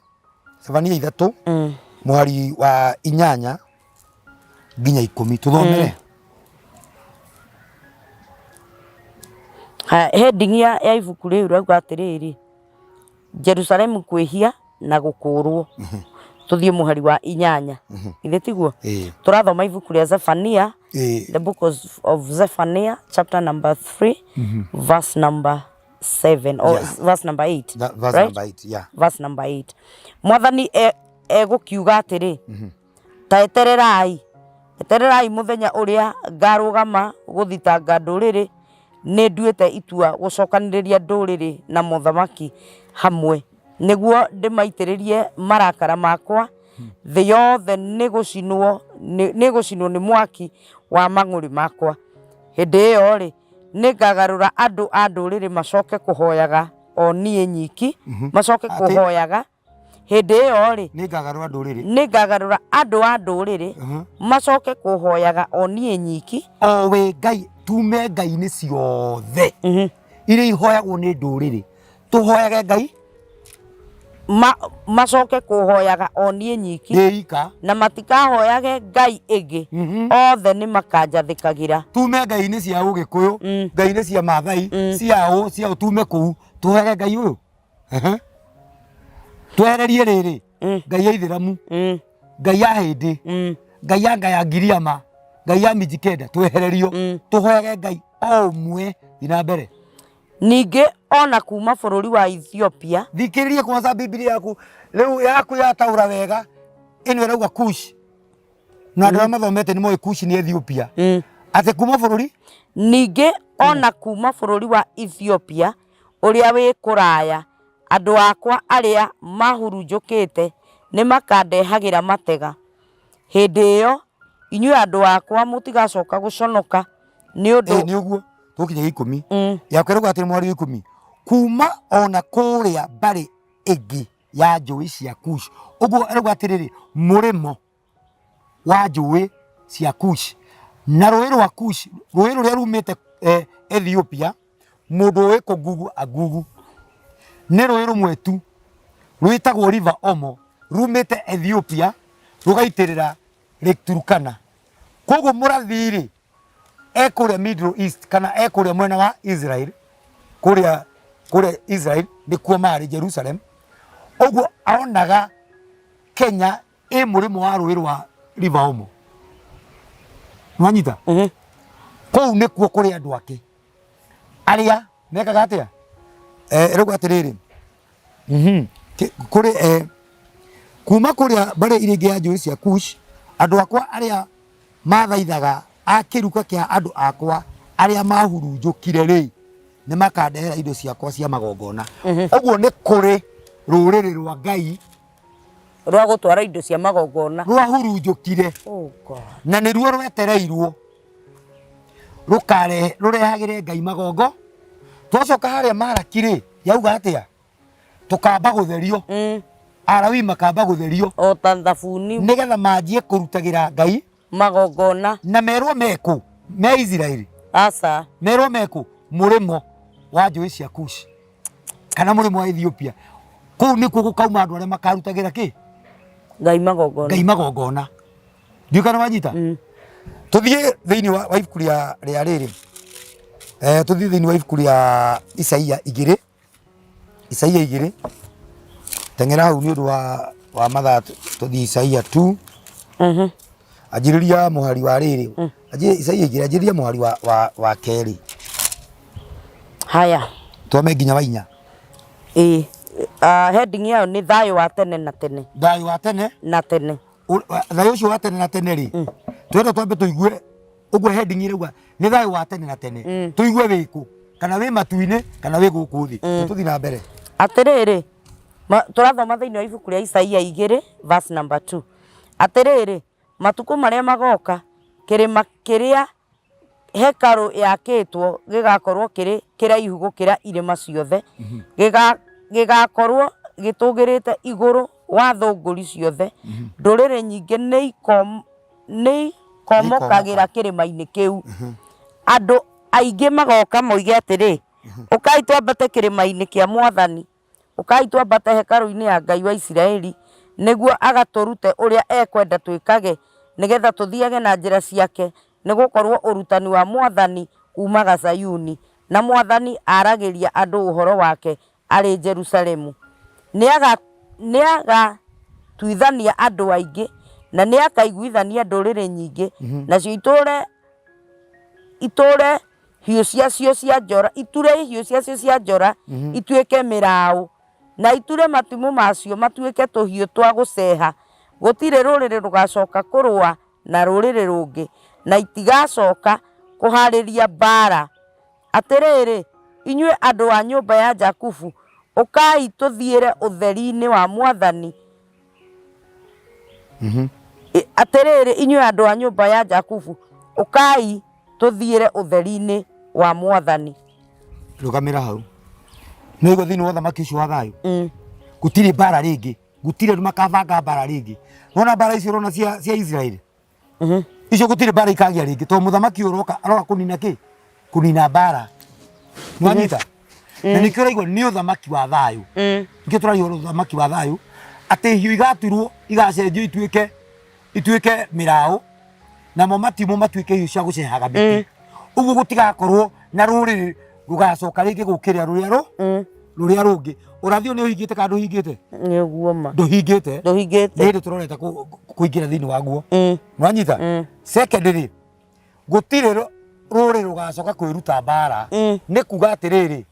Zefania 3 mwari wa 8 nginya 10, tũthomere. Ha, heading ya ibuku rĩu rauga atĩrĩrĩ, Jerusalemu kwĩhia na gũkũrwo. Tũthiĩ mũhari wa 8, githĩ tiguo? Ĩĩ. Tũrathoma ibuku rĩa Zephania, Ĩĩ. the book of Zephaniah chapter number 3, verse number 7 or verse number 8. That, verse right? number 8, yeah. Verse number 8. Mwathani egũkiuga atĩrĩ, ta etererai, etererai mũthenya ũrĩa ngarũgama gũthitanga ndũrĩrĩ, nĩ nduĩte itua gũcokanĩrĩria ndũrĩrĩ na mothamaki hamwe, nĩguo ndĩmaitĩrĩrie marakara makwa, thĩ yothe nĩgũcinwo nĩ mwaki wa mang'ũrĩ makwa. Hĩndĩ ĩyo rĩ, nĩngagarũra andũ a ndũrĩrĩ macoke kũhoyaga o niĩ nyiki, macoke Atĩ? kũhoyaga. Hĩndĩ ĩyo rĩ, Nĩngagarũra ndũrĩrĩ. Nĩngagarũra andũ a ndũrĩrĩ macoke kũhoyaga o niĩ nyiki. O we Ngai, tume ngai-inĩ ciothe iria ihoyagwo nĩ ndũrĩrĩ, tũhoyage Ngai. Macoke kũhoyaga o niĩ nyiki. Ndĩ ika. Na matikahoyage ngai ĩngĩ, othe nĩ makanjathĩkagĩra. Tume ngai-inĩ cia Ũgĩkũyũ, ngai-inĩ cia Maathai, cia ũ cia ũ, tume kũu tũhoyage Ngai ũyũ. Twehererie rĩrĩ ngai ya Ithĩramu, ngai ya Hĩndĩ, ngai ya nga ya Ngiriama, ngai ya Mijikenda, twehererio tũhoyage Ngai o ũmwe. Thiĩ na mbere. Ningĩ ona kuma bũrũri wa Ethiopia. Thikĩrĩria kwanza Biblia yaku rĩu yaku yataũra wega, ĩno ĩrauga Kush, na andũ arĩa mathomete nĩ moĩ Kush nĩ Ethiopia, atĩ kuma bũrũri. Ningĩ ona kuma bũrũri wa Ethiopia ũrĩa wĩ kũraya, andũ akwa arĩa mahurunjũkĩte nĩ makandehagĩra matega. Hĩndĩ ĩyo inyuĩ andũ akwa mũtigacoka gũconoka nĩ ũndũ. Ĩ nĩ ũguo tũkinya 10 yaku ĩrauga atĩ mwari wa 10 kuma ona kũrĩa mbarĩ ĩngĩ ya njũĩ cia Kush, ũguo ĩrauga atĩrĩrĩ, mũrĩmo wa njũĩ cia Kush na rũĩ rwa Kush, rũĩ rũrĩa rumĩte Ethiopia, mũndũ ũĩ kũngugu angugu, nĩ rũĩ rũmwe tu rwĩtagwo River Omo, rumĩte Ethiopia rũgaitĩrĩra Lake Turkana. Koguo mũrathi-rĩ ekũrĩa Middle East kana ekũrĩa mwena wa Israel, kũrĩa Israel nĩkuo marĩ Jerusalem. Ũguo aonaga Kenya ĩ mũrĩmo wa rũĩ rwa River Omo. Nwanyita? Kũu nĩkuo kũrĩ andũ ake arĩa mekaga atĩa? Ĩrauga atĩrĩrĩ, kũrĩ kuma kũrĩa mbarĩ iria ingĩ ya njũĩ cia Kush, andũ akwa arĩa mathaithaga a kĩruka kĩa andũ akwa arĩa mahurunjũkire rĩ, nĩ makandehera indo ciakwa cia magongona. Ũguo nĩ kũrĩ rũrĩrĩ rwa Ngai rwa gũtwara indo cia magongona rwahurunjũkire. Oh God. Na nĩruo rwetereirwo rũkarehe rũrehagĩre Ngai magongo. Twacoka harĩa Maraki rĩ, yauga atĩa? Tũkamba gũtherio, Alawi makamba gũtherio o ta thabuni, nĩgetha manjie kũrutagĩra Ngai magongona. Na merwo mekũ? Me Isiraeli? Aca. Merwo mekũ? Mũrĩmo wa njũĩ cia Kush kana mũrĩmo wa Ethiopia, kũu nĩkuo gũkauma andũ arĩa makarutagĩra kĩ? Ngai magongona. Ngai magongona. Ndiũĩ kana wanyita. Tũthiĩ thĩinĩ wa ibuku rĩa rĩrĩ, tũthiĩ thĩinĩ wa ibuku rĩa Isaia 2, Isaia 2, teng'era hau nĩ ũndũ wa mathaa, tũthiĩ Isaia 2. Anjĩrĩria mũhari wa rĩrĩ, Isaia 2, anjĩrĩria mũhari wa 2. Haya. Twame nginya wa 4. Ĩĩ. Heading yayo nĩ thayũ wa tene na tene. Thayũ wa tene na tene. Thayũ ũcio wa tene na tene rĩ, twenda twambe tũigue ũguo heading ĩrauga nĩ thayũ wa tene na tene, tũigue wĩkũ, kana wĩ matu-inĩ kana wĩ gũkũ thĩ. Tũthiĩ na mbere. Atĩrĩrĩ, tũrathoma thĩinĩ wa ibuku rĩa Isaia 2 verse number 2. Atĩrĩrĩ, matukũ marĩa magoka, Kĩrĩma kĩrĩa hekarũ yakĩtwo gĩgakorwo kĩrĩ kĩraihu gũkĩra irĩma ciothe, gĩgakorwo gĩtũgĩrĩte igũrũ wa thũngũri ciothe. Ndũrĩrĩ nyingĩ nĩikomokagĩra kĩrĩma-inĩ kĩu. Andũ aingĩ magoka moige atĩrĩ, Ũkai twambate kĩrĩma-inĩ kĩa Mwathani, Ũkai twambate hekarũ-inĩ ya Ngai wa Isiraeli, nĩguo agatũrute ũrĩa ekwenda twĩkage, nĩgetha tũthiage na njĩra ciake, nĩgũkorwo ũrutani wa Mwathani uumaga Zayuni, na Mwathani aaragĩria andũ ũhoro wake arĩ Jerusalemu. Nĩagatuithania andũ aingĩ, na nĩakaiguithania ndũrĩrĩ nyingĩ, nacio itũũre itũũre hiũ ciacio cia njora iture hiũ ciacio cia njora ituĩke mĩraũ na iture matimũ macio matuĩke tũhiũ twa gũceha. Gũtirĩ rũrĩrĩ rũgacoka kũrũa na rũrĩrĩ rũngĩ, na itigacoka kũhaarĩria mbaara. Atĩrĩrĩ, inyuĩ andũ a nyũmba ya Jakubu, ũkai tũthiĩre ũtheri-inĩ wa Mwathani. Atĩrĩrĩ, inyuĩ andũ a nyũmba ya Jakubu, ũkai tũthiĩre ũtheri-inĩ wa Mwathani. Rũgamĩra hau. Nĩ ũguo thĩinĩ wa ũthamaki ũcio wa thayũ gũtirĩ mbara rĩngĩ, gũtirĩ andũ makabanga mbara rĩngĩ. Wona mbara icio ũrona cia cia Israeli icio gũtirĩ mbara ikagĩa rĩngĩ, tondũ mũthamaki ũyũ ũroka aroka kũnina kĩ? Kũnina mbara. Nĩwanyita? Na nĩkĩo ũraigua nĩ ũthamaki wa thayũ. Nĩkĩo tũraigua ũthamaki wa thayũ atĩ hiũ igaturwo igacenjio ituĩke ituĩke mĩraũ namo matimũ matuĩke hiũ cia gũcehaga mĩtĩ. Ũguo gũtigakorwo na rũrĩrĩ rũgacoka rĩngĩ gũkĩrĩra rũrĩa rũ rũrĩa rũngĩ. Ũrathi ũyũ nĩ ũhingĩte kana ndũhingĩte? Nĩ ũguo ma. Ndũhingĩte. Ndũhingĩte. Nĩ hĩndĩ tũrorete kũingĩra thĩinĩ waguo. Nĩwanyita? Secondly, gũtirĩ rũrĩrĩ rũgacoka kwĩruta mbara. Nĩ kuga atĩrĩrĩ,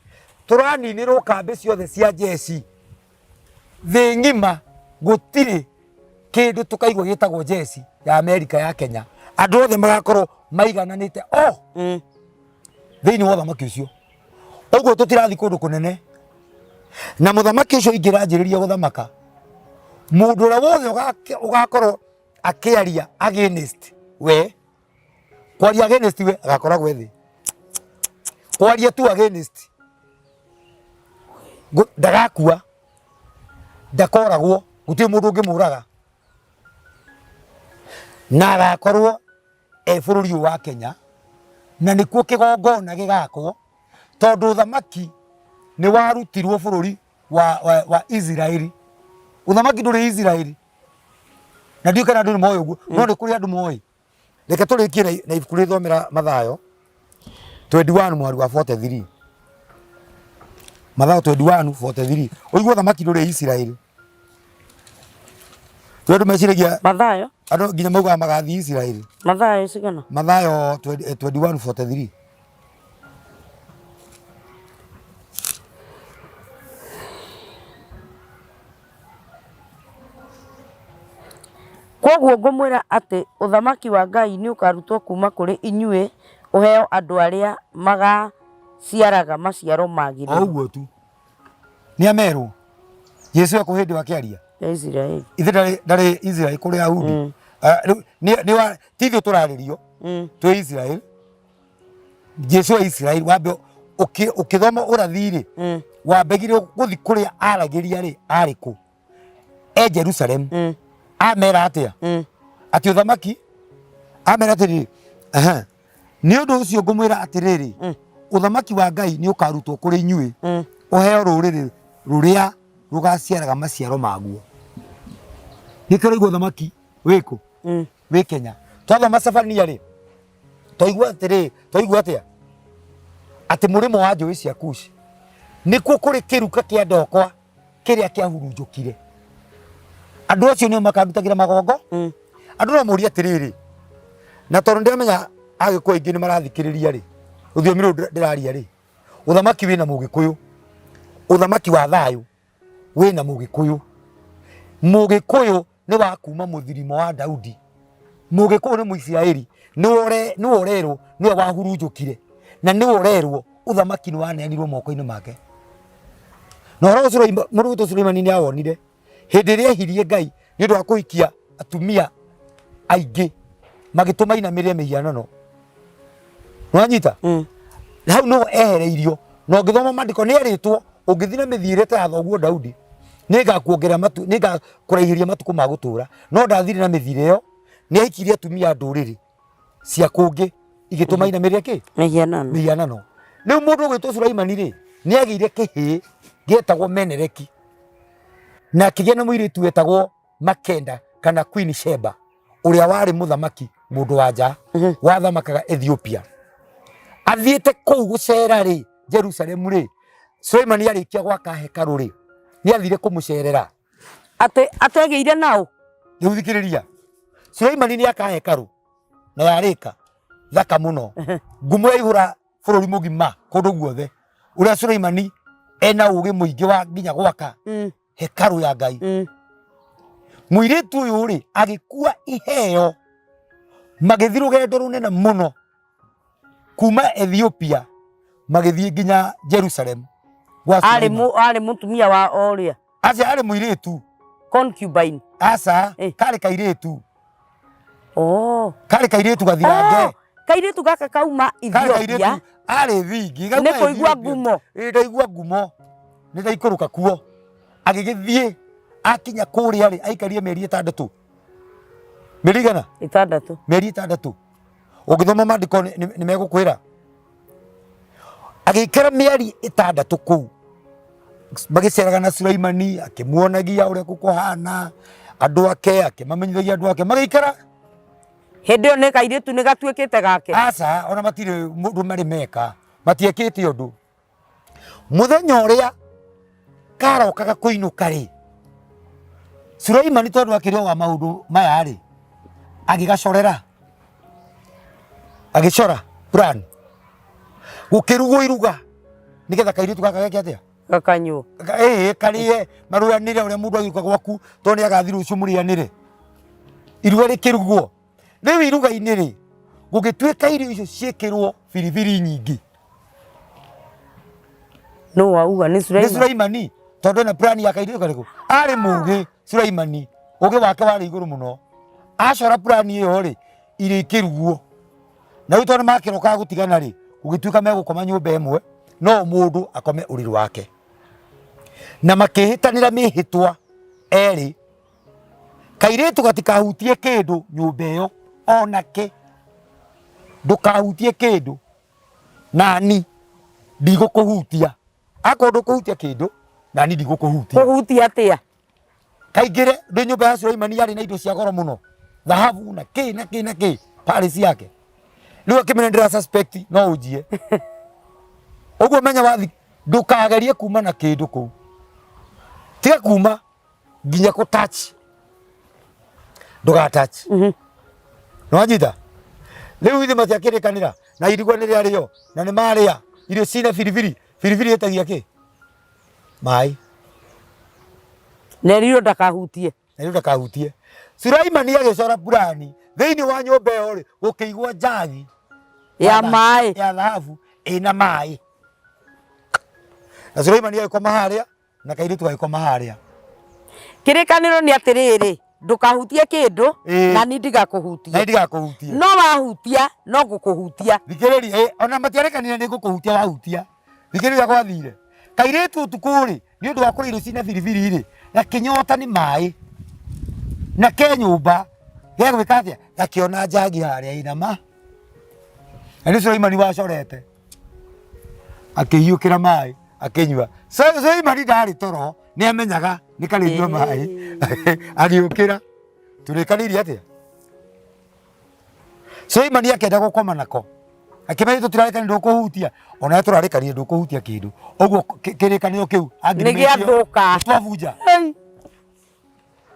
tũraninĩrwo kambĩ ciothe cia njeci thĩ ng'ima, gũtirĩ kĩndũ tũkaigua gĩtagwo njeci ya Amerika ya Kenya. Andũ othe magakorwo maigananĩte o thĩinĩ wa ũthamaki ũcio. Ũguo tũtirathiĩ kũndũ kũnene. Na mũthamaki ũcio ingĩra anjĩrĩria gũthamaka, mũndũ ũrĩa wothe ũgakorwo akĩaria against we, kwaria against we agakoragwo thĩ. Kwaria tu against, ndagakua, ndakoragwo, gũtirĩ mũndũ ũngĩmũraga, na agakorwo e bũrũri ũyũ wa Kenya, na nĩkuo kĩgongona gĩgakwo, tondũ ũthamaki nĩ warutirwo bũrũri wa, wa, wa Isiraeli. Ũthamaki ndũrĩ Isiraeli, na ndiũĩ kana andũ nĩ moĩ ũguo, no nĩ kũrĩ andũ moĩ. Reke tũrĩkie na, na ibuku rĩthomera Mathayo 21 mũhari wa 43. Mathayo 21 43. Ũigue ũthamaki ndũrĩ Isiraeli. Tondũ andũ meciragia Mathayo andũ nginya maugaga magathiĩ Isiraeli. Mathayo cigana? Mathayo 21 43. Kwoguo ngũmwĩra atĩ ũthamaki wa Ngai nĩũkarutwo kuuma kũrĩ inyuĩ ũheo andũ arĩa magaaciaraga maciaro O magĩrĩru. ũguo tu. Nĩ amerwo. Jesu ekũ hĩndĩ ĩyo akĩaria. Ya Isiraeli. Ithe ndarĩ ndarĩ Israel kũrĩ Ayahudi. Ah, rĩu nĩ wa ti ithuĩ tũrarĩrio twĩ Israel. Jesu wa Israel wambe ũkĩthoma ũrathi rĩ wambegire gũthi kũrĩa aragĩria rĩ arĩ kũ? E Jerusalem. Amera atĩa? Atĩ ũthamaki amera atĩrĩrĩ, aha, nĩ ũndũ ũcio ngũmwĩra atĩrĩrĩ, ũthamaki wa Ngai nĩ ũkarutwo kũrĩ inyuĩ ũheo rũrĩrĩ rũrĩa rũgaciaraga maciaro maguo. Nĩkĩo ũraigua ũthamaki wĩkũ? Wĩ Kenya. Twathoma Sefania rĩ, twaigua atĩrĩ, twaigua atĩa? Atĩ mũrĩmo wa njũĩ cia Kushi nĩkuo kũrĩ kĩruka kĩa ndokwa kĩrĩa kĩahurunjũkire. Andũ acio nĩo makandutagĩra magongo. Andũ no morie atĩrĩrĩ, na tondũ ndĩramenya Agĩkũyũ aingĩ nĩ marathikĩrĩria rĩ, rũthiomi rũrũ ndĩraria rĩ, ũthamaki wĩna Mũgĩkũyũ, ũthamaki wa thayũ wĩna Mũgĩkũyũ. Mũgĩkũyũ nĩ wa kuma mũthirimo wa Daudi. Mũgĩkũyũ nĩ Mũisiraeli, nĩwe ũrerwo nĩwe wahurunjũkire, na nĩwe ũrerwo ũthamaki nĩ waneanirwo moko-inĩ make. Na ũhoro ũcio mũndũ wĩtwo Suleimani nĩ awonire hĩndĩ ĩrĩa ehirie Ngai nĩ ũndũ wa kũhikia atumia aingĩ. Magĩtũma inamĩrĩre mĩhianano. Nĩwanyita? Hau no ehereirio. Na ũngĩthoma maandĩko nĩ erĩtwo ũngĩthiĩ na mĩthiĩre ta ya thoguo Daudi, nĩngakuongerera matu, nĩngakũraihĩria matukũ ma gũtũũra. No ndathire na mĩthiĩre ĩyo, nĩ ahikirie atumia a ndũrĩrĩ cia kũngĩ igĩtũma inamĩrĩre kĩ? Mĩhianano. Mĩhianano. Rĩu mũndũ ũgwĩtwo Sulaimani rĩ, nĩ agĩire kĩhĩĩ gĩetagwo Menereki na akĩgĩa na mũirĩtu wetagwo Makenda kana Queen Sheba ũrĩa warĩ mũthamaki mũndũ wa nja wathamakaga Ethiopia. Athiĩte kũu gũcera rĩ Jerusalemu rĩ, Suleimani arĩkia gwaka hekarũ rĩ, nĩ athire kũmũcerera. Atĩ ategĩire naũ? Rĩu thikĩrĩria, Suleimani nĩ aka hekarũ na yarĩka thaka mũno, ngumo yaihũra bũrũri mũgima kũndũ guothe, ũrĩa Suleimani ena ũgĩ mũingĩ wa nginya gwaka hekarũ ya Ngai. Mũirĩtu ũyũ rĩ agĩkua iheo magĩthiĩ rũgendo rũnene mũno kuma Ethiopia magĩthiĩ nginya Jerusalem gwa Arĩ Suleimani. arĩ mũtumia wa ũrĩa? Aca arĩ mũirĩtu. Concubine. Aca karĩ kairĩtu. Oh. Karĩ kairĩtu gathirange. Oh, kairĩtu gaka kauma Karĩ Ethiopia. kairĩtu arĩ thingi. Nĩ kũigua ngumo. Ĩ ndaigua ngumo. Nĩ ndaikũrũka kuo. Agĩgĩthiĩ akinya kũrĩa rĩ aikarire mĩeri 6. Mĩeri igana? 6. Mĩeri 6. Ũngĩthoma maandĩko nĩ megũkwĩra. Agĩikara mĩeri 6 kũu. Magĩceraga na Sulaimani akĩmuonagia ũrĩa kũu kũhana, andũ ake akĩmamenyithagia andũ ake magĩikara. Hĩndĩ ĩyo nĩ kairĩtu nĩ gatuĩkĩte gake. Aca, ona matirĩ mũndũ marĩ meka, matiekĩte ũndũ. Mũthenya ũrĩa karokaga kũinũka rĩ, Sulaimani tondũ akĩrĩ o wa maũndũ maya rĩ, agĩgacorera, agĩcora plan, gũkĩrugwo iruga nĩgetha kairĩtu gaka geke atĩa? Gakanyuo. Ĩĩ, karĩe, marũanĩre ũrĩa mũndũ agĩũka gwaku tondũ nĩ agathiĩ rũciũ mũrĩanĩre. Iruga rĩkĩrugwo. Rĩu iruga-inĩ rĩ, gũgĩtuĩka irio icio ciĩkĩrwo biribiri nyingĩ. Nũ wauga? Nĩ Nĩ Sulaimani. Sulaimani, tondũ ena plan ya kairĩtu karĩkũ? Arĩ mũgĩ Sulaimani, ũgĩ wake warĩ igũrũ mũno. Acora plan ĩyo rĩ, irio ikĩrugwo. Na rĩu tondũ nĩmakĩrokaga gũtigana rĩ, gũgĩtuĩka megũkoma nyũmba ĩmwe, no mũndũ akome ũrĩrĩ wake. Na makĩhĩtanĩra mĩhĩtwa erĩ, kairĩtu gatikahutie kĩndũ nyũmba ĩyo onake, ndũkahutie kĩndũ nani ndigũkũhutia. Akorwo ndũkũhutia kĩndũ nani ndigũkũhutia. Kũhutia atĩa? Kaingĩre ndĩ nyũmba ya Suleimani yarĩ na indo cia goro mũno, thahabu na kĩ na kĩ na kĩ, palace yake. Rĩu akĩmenya ndĩra suspect no ũnjie. Ũguo menya wathi ndũkagerie kuma na kĩndũ kũu. Tiga kuma nginya kũ touch. Ndũga touch. Nĩwanyita? Rĩu ithe matiakĩrĩkanĩra na irigwa nĩ rĩarĩo na nĩ marĩa irio cina biribiri, biribiri ĩtagia kĩ? Maĩ. Na erirwo ndakahutie. Na erirwo ndakahutie. Sulaimani agĩcora purani thĩinĩ wa nyũmba ĩyo rĩ, gũkĩigwo njagi ya maĩ ya thahabu ĩna maĩ. Na Sulaimani agĩkoma harĩa na kairĩtu gagĩkoma harĩa. Kĩrĩkanĩro nĩ atĩrĩrĩ, ndũkahutie kĩndũ Ĩĩ. na niĩ ndigakũhutie. Na niĩ ndigakũhutie. No wahutia no ngũkũhutia. Thikĩrĩria, ona matiarekanire nĩ ngũkũhutia wahutia. Thikĩrĩria gwathire. Kairĩtu ũtukũ rĩ, nĩ ũndũ wa kũrĩa irio ciĩna biribiri rĩ, gakĩnyota nĩ maĩ. Na ke nyũmba, gegwĩka atĩa? Gakĩona njagi harĩa ĩna ma. Na nĩ Suleimani wacorete. Akĩhiũkĩra maĩ, akĩnyua. Suleimani ndarĩ toro, nĩ amenyaga nĩ karĩnyua maĩ. Agĩũkĩra. Tũrĩkanĩire atĩa? Suleimani akĩenda gũkoma nako. Akĩmenya tũtirarĩkanire ndũkũhutia. Ona tũrarĩkanire ndũkũhutia kĩndũ. Ũguo kĩrĩkanĩro kĩu Nĩ gĩathũka. Twabunja.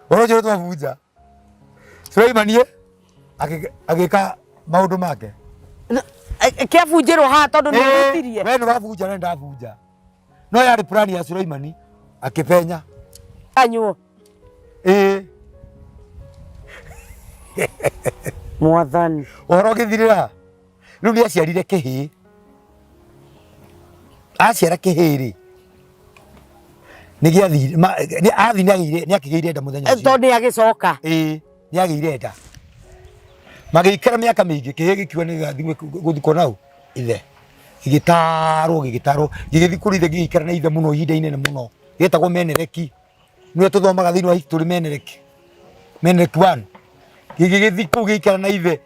Ũhoro ũcio twabunja. Suleimani agĩka maũndũ make. Kĩabunjĩrwo haha tondũ nĩ ahutirie. We nĩ wabunja na ndabunja. No yarĩ plan ya Suleimani akĩbenya. Anyuo. Ĩĩ. Mwathani. Ũhoro ũgĩthirĩra. Rĩu nĩ aciarire kĩhĩĩ. Aciara kĩhĩĩ rĩ, nĩ gĩathire, nĩ athi nĩ agĩire, nĩ akĩgĩire nda mũthenya ũcio. Tondũ nĩ agĩcoka. Ĩĩ, nĩ agĩire nda. Magĩikara mĩaka mĩingĩ, kĩhĩĩ gĩkiuga nĩ gĩgathiĩ gũthikwo nau ithe. Gĩgĩtarwo, gĩgĩtarwo, gĩgĩthiĩ kũrĩ ithe gĩgĩikara na ithe mũno ihinda inene mũno. Gĩetagwo Menereki. Nĩwe tũthomaga thĩinĩ wa history Menereki. Menereki 1. Gĩgĩthiĩ kũu gĩgĩikara na ithe.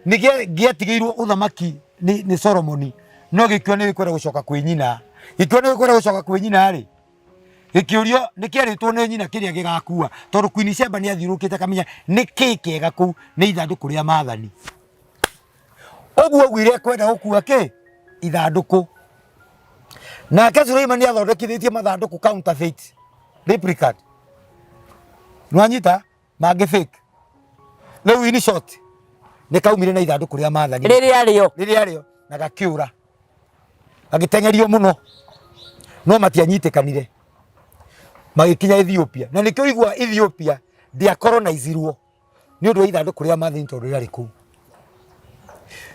Nĩ gĩatigĩirwo ũthamaki nĩ, nĩ Solomoni, no gĩkiuga nĩ gĩkwenda gũcoka kwĩ nyina. Gĩkiuga nĩ gĩkwenda gũcoka kwĩ nyina rĩ, gĩkĩũrio nĩ kĩerĩtwo nĩ nyina kĩrĩa gĩgakua tondũ Queen Sheba nĩ athiũrũrũkĩte akamenya nĩ kĩ kĩega kũu nĩ ithandũkũ rĩa maathani. Ũguo augire ekwenda gũkua kĩ ithandũkũ. Nake Suleimani athondekithĩtie mathandũkũ counterfeit replicant. Nĩwanyita mangĩ fake. Rĩu in short nĩ kaumire na ithandũkũ rĩa maathani Rĩrĩa rĩo. Rĩrĩa rĩo na gakĩũra. Gagĩteng'erio mũno no matianyitĩkanire magĩkinya Ethiopia na nĩkĩo igua Ethiopia ndĩakoronizirwo nĩ ũndũ wa ithandũkũ rĩa maathani tondũ rĩarĩ kũu.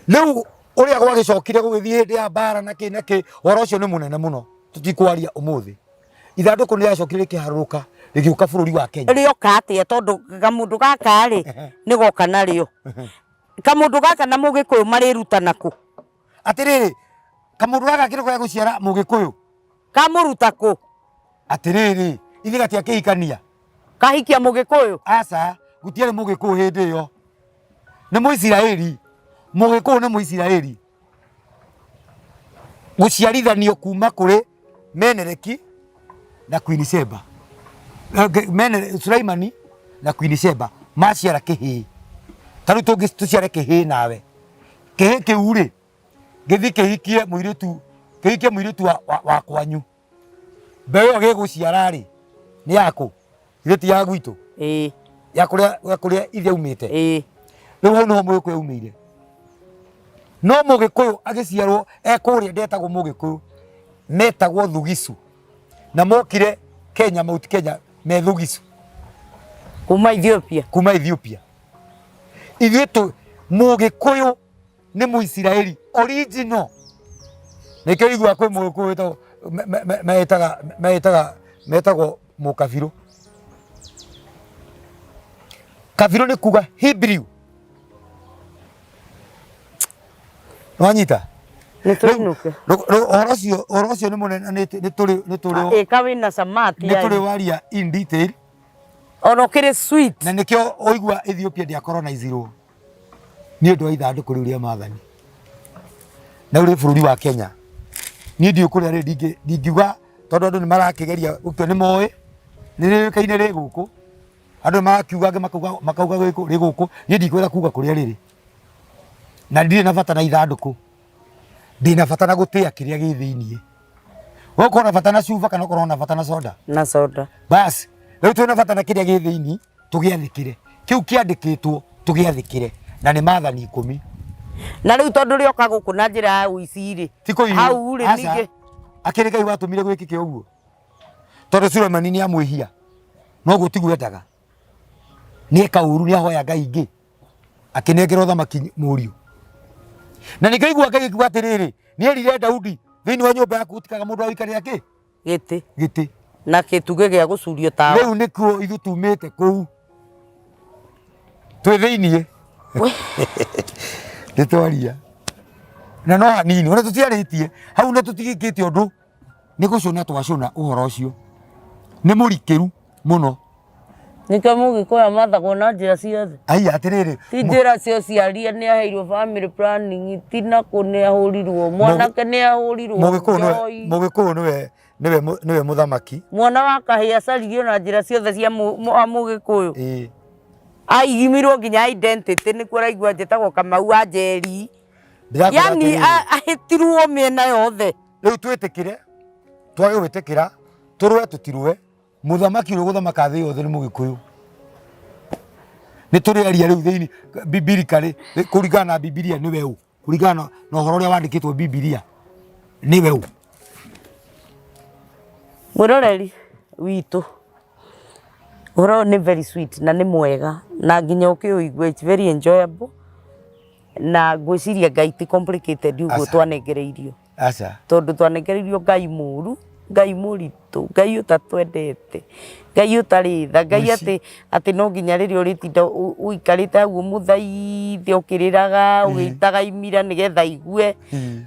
Rĩu ũrĩa gwagĩcokire gũgĩthiĩ hĩndĩ ya mbara na kĩ na kĩ, ũhoro ũcio nĩ mũnene mũno tũtikwaria ũmũthĩ. Ithandũkũ nĩ rĩacokire rĩkĩharũrũka rĩgĩũka bũrũri wa Kenya. Rĩoka atĩa tondũ kamũndũ gaka rĩ nĩ goka narĩo. Kamũndũ gaka na mũgĩkũyũ marĩrutana kũ? Atĩrĩrĩ, kamũndũ gaka kĩroko gĩa gũciara mũgĩkũyũ. Kamũruta kũ? Atĩrĩrĩ, ithe gatiakĩhikania. Kahikia mũgĩkũyũ? Aca, gũtiarĩ mũgĩkũyũ hĩndĩ ĩyo. Nĩ Mũisiraeli. Mũgĩkũyũ nĩ Mũisiraeli. Gũciarithanio kuma kũrĩ Menereki na Queen Sheba. Sulaimani na Queen Sheba maciara kĩhĩĩ. Ta rĩu tũciare kĩhĩĩ nawe. Kĩhĩĩ kĩu rĩ, gĩthiĩ kĩhikie mũirĩtu, kĩhikie mũirĩtu wa kwanyu. Mbeũ ĩyo gĩgũciara rĩ, nĩ yakũ? Githĩ ti ya gwitũ? Ĩĩ. Ya kũrĩa, ya kũrĩa ithe aumĩte? Ĩĩ. Rĩu hau nĩho mũgĩkũyũ aumĩire. No mũgĩkũyũ agĩciarwo e kũrĩa ndetagwo mũgĩkũyũ, metagwo Thugicu. Na mokire Kenya, Mount Kenya me Thugicu. Kuma Ethiopia. Kuma Ethiopia. Ithuĩ tũ mũgĩkũyũ nĩ Mũisiraeli original. Nĩkĩo igua kwĩ mũgĩkũyũ wĩtagwo metaga metaga metagwo mũkabirũ. Kabirũ nĩ kuga Hebrew. Wanyita? Nĩ tũinũke. Ũhoro ũcio ũhoro ũcio nĩ mũnene nĩ tũrĩ nĩ tũrĩ Ĩka wĩna samati. Nĩ tũrĩ waria in detail. Ona ũkĩrĩ sweet. Na nĩkĩo ũigua Ethiopia ndĩakoronizirwo nĩ ũndũ wa ithandũkũ rĩu rĩa maathani. Na rĩu rĩ bũrũri wa Kenya. Niĩ ndiũĩ kũrĩa rĩ ndingiuga tondũ andũ nĩ marakĩgeria gũtua nĩ moĩ nĩ rĩũĩkaine rĩ gũkũ. Andũ nĩ marakiuga angĩ makauga makauga rĩ gũkũ. Niĩ ndikwenda kuga kũrĩa rĩrĩ. Na ndirĩ na bata na ithandũkũ. Ndĩna bata na gũtĩa kĩrĩa gĩ thĩiniĩ. Wewe ukorwo na bata na cuba kana ukorwo na bata na soda? Na soda. Bas, rĩu twĩna bata na kĩrĩa gĩ thĩiniĩ tũgĩathĩkĩre. Kĩu kĩandĩkĩtwo tũgĩathĩkĩre na nĩ maathani ikũmi. Na rĩu tondũ rĩoka gũkũ na njĩra ya ũici rĩ, Ti kũiywo. hau rĩ Aca. ningĩ Akĩrĩ Ngai watũmire gwĩkĩke ũguo. Tondũ Sulemani nĩ amwĩhia. Noguo tiguo endaga. Nĩ eka ũru nĩ ahoya Ngai ingĩ. Akĩnengera ũthamaki mũriũ. Na nĩkĩo igua Ngai akiuga atĩrĩrĩ, nĩ erire Daudi thĩinĩ wa nyũmba yaku gũtikaga mũndũ wa gũikarĩra kĩ? Gĩtĩ. Gĩtĩ. Na gĩtugĩ gĩa gũcurio tawa. Rĩu nĩkuo ithuĩ tumĩte kũu. Twĩ thĩiniĩ. Nĩ twaria. Na no hanini, ona tũtiarĩtie, hau na tũtigĩkĩte ũndũ. Nĩ gũcũna twacũna ũhoro ũcio. Nĩ mũrikĩru mũno. Nĩkĩo mũgĩkũyũ amathagwo na njĩra ciothe. Aiya atĩrĩrĩ. Ti njĩra cia ũciari nĩ aheirwo family planning, ti na kũ nĩ ahũrirwo, mwanake nĩ ahũrirwo njohi. Mũgĩkũyũ nĩwe nĩwe nĩwe mũthamaki. Mwana wa kahĩĩ acaririo na njĩra ciothe cia mũgĩkũyũ. Ĩĩ. Aigĩmirwo nginya identity nĩkuo araigua njĩtagwo Kamau wa Njeri. Ndĩrakwĩra Yani atĩrĩrĩ. ahĩtirwo mĩena yothe. Rĩu twĩtĩkĩre, twage gwĩtĩkĩra, tũrũe tũtirũe, mũthamaki ũrĩa ũgũthamaka thĩ yothe nĩ mũgĩkũyũ. Nĩ tũrĩaria rĩu thĩinĩ biblically, kũringana na Bibilia nĩwe ũ, kũringana na ũhoro ũrĩa wandĩkĩtwo Bibilia nĩwe ũ. Mwĩroreri witũ, ũhoro ũyũ nĩ very sweet na nĩ mwega na nginya ũkĩũigua it's very enjoyable na ngwĩciria Ngai ti complicated ũguo Aca. twanengereirio. Aca. Tondũ twanengereirio Ngai mũru Ngai mũritũ, Ngai ũtatwendete, Ngai ũtarĩ tha, Ngai Mũici. atĩ atĩ no nginya rĩrĩa ũrĩtinda ũikarĩte hau ũmũthaithe ũkĩrĩraga ũgĩitaga imira nĩgetha aigue.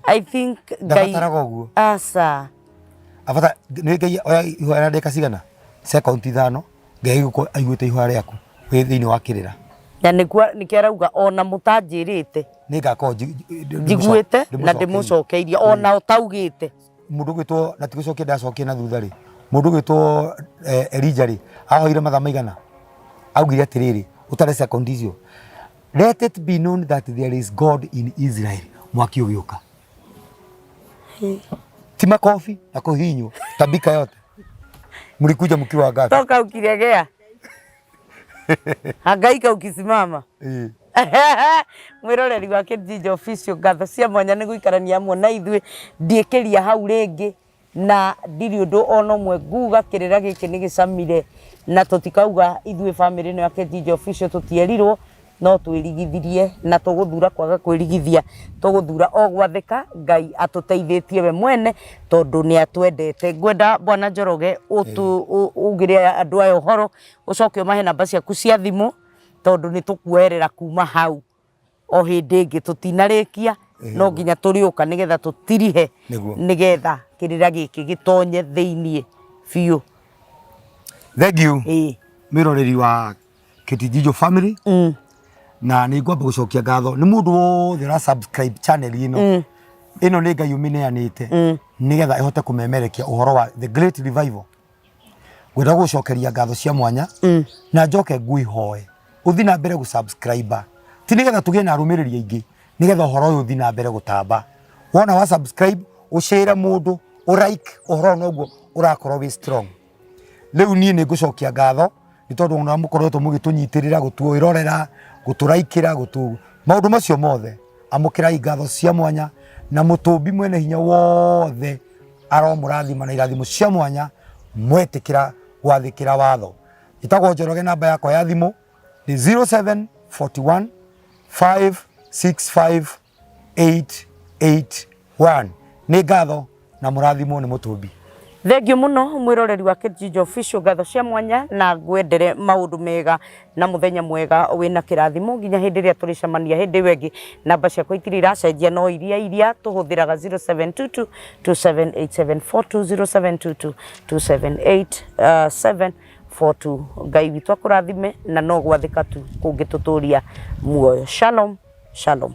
I think Ngai Ndabataraga ũguo. Aca. Abata nĩ Ngai oya ihoya na ndagĩka cigana? Second ithano Ngai agĩkorwo aiguĩte ihoya rĩaku wĩ thĩinĩ wa kĩrĩra. Na nĩkuo nĩkĩo arauga ona mũtanjĩrĩte Nĩ ngakorwo njiguĩte na ndĩmũcokeirie ona ũtaugĩte. Mũndũ ũgwĩtwo na ti gũcokia ndacokia na thutha rĩ, mũndũ ũgwĩtwo Elijah rĩ, ahoire mathaa maigana? Augire atĩrĩrĩ, ũtare second icio, let it be known that there is God in Israel, mwaki ũgĩũka. Ti makobi na kũhihinywo, tabika yote. Mlikuja mkiwa wangapi? Toka ukiregea. Hangaika ukisimama. Ĩĩ. Mwĩroreri wa Kĩnjinja Official, ngatho cia mwanya nĩ gũikarania hamwe na ithuĩ. Ndiĩkĩria hau rĩngĩ na ndirĩ ũndũ ona ũmwe nguga, kĩrĩra gĩkĩ nĩ gĩcamire na tũtikauga ithuĩ bamĩrĩ ĩno ya Kĩnjinja Official tũtierirwo, no twĩrigithirie na tũgũthura kwaga kwĩrigithia, tũgũthura o gwathĩka Ngai atũteithĩtie we mwene tondũ nĩ atwendete. Ngwenda Bwana Njoroge ugĩre andũ aya ũhoro, ũcoke ũmahe namba ciaku cia thimũ tondũ nĩ tũkuoerera kuma hau o hĩndĩ ĩngĩ tũtinarĩkia no nginya tũrĩũka nĩgetha tũtirihe Nĩguo. nĩgetha kĩrĩra gĩkĩ gĩtonye thĩiniĩ biũ. Thank you. Ĩĩ. Mwĩroreri wa Kitijijo family na nĩ ngwamba gũcokia ngatho nĩ mũndũ wothe ũra subscribe channel ĩno ĩno nĩ Ngai ũmĩneanĩte nĩgetha ĩhote kũmemerekia ũhoro wa the great revival. Ngwenda gũcokeria ngatho cia mwanya na njoke ngwĩhoe ũthi na mbere gũ subscribe ti nĩgetha tũgĩe na arũmĩrĩri aingĩ, nĩgetha ũhoro ũyũ ũthi na mbere gũtamba. Wona wa subscribe ũcĩre mũndũ, ũ like ũhoro ũyũ noguo ũrakorwo wĩ strong. Rĩu niĩ nĩ ngũcokia ngatho nĩ tondũ ona mũkoretwo mũgĩtũnyitĩrĩra, gũtwĩrorera, gũtũraikĩra, gũtũ maũndũ macio mothe, amũkĩrai ngatho cia mwanya na mũtũmbi mwene hinya wothe aromũrathima na irathimo cia mwanya mwetĩkĩra gwathĩkĩra watho. Njĩtagwo Njoroge, namba yakwa ya thimũ nĩ 0741 565 881. Nĩ ngatho na mũrathimwo nĩ mũtũmbi. Thengiũ mũno mwĩroreri wa Kĩnjinja Official, ngatho cia mwanya na ngwendere maũndũ mega na mũthenya mwega wĩna kĩrathimo nginya hĩndĩ ĩrĩa tũrĩcemania hĩndĩ ĩyo ĩngĩ. Namba ciakwa itirĩ iracenjia no iria iria tũhũthĩraga 0722 278742 0722 278742. Ngai witũ akũrathime na no gwathĩka tu kũngĩtũtũria muoyo. Shalom, shalom.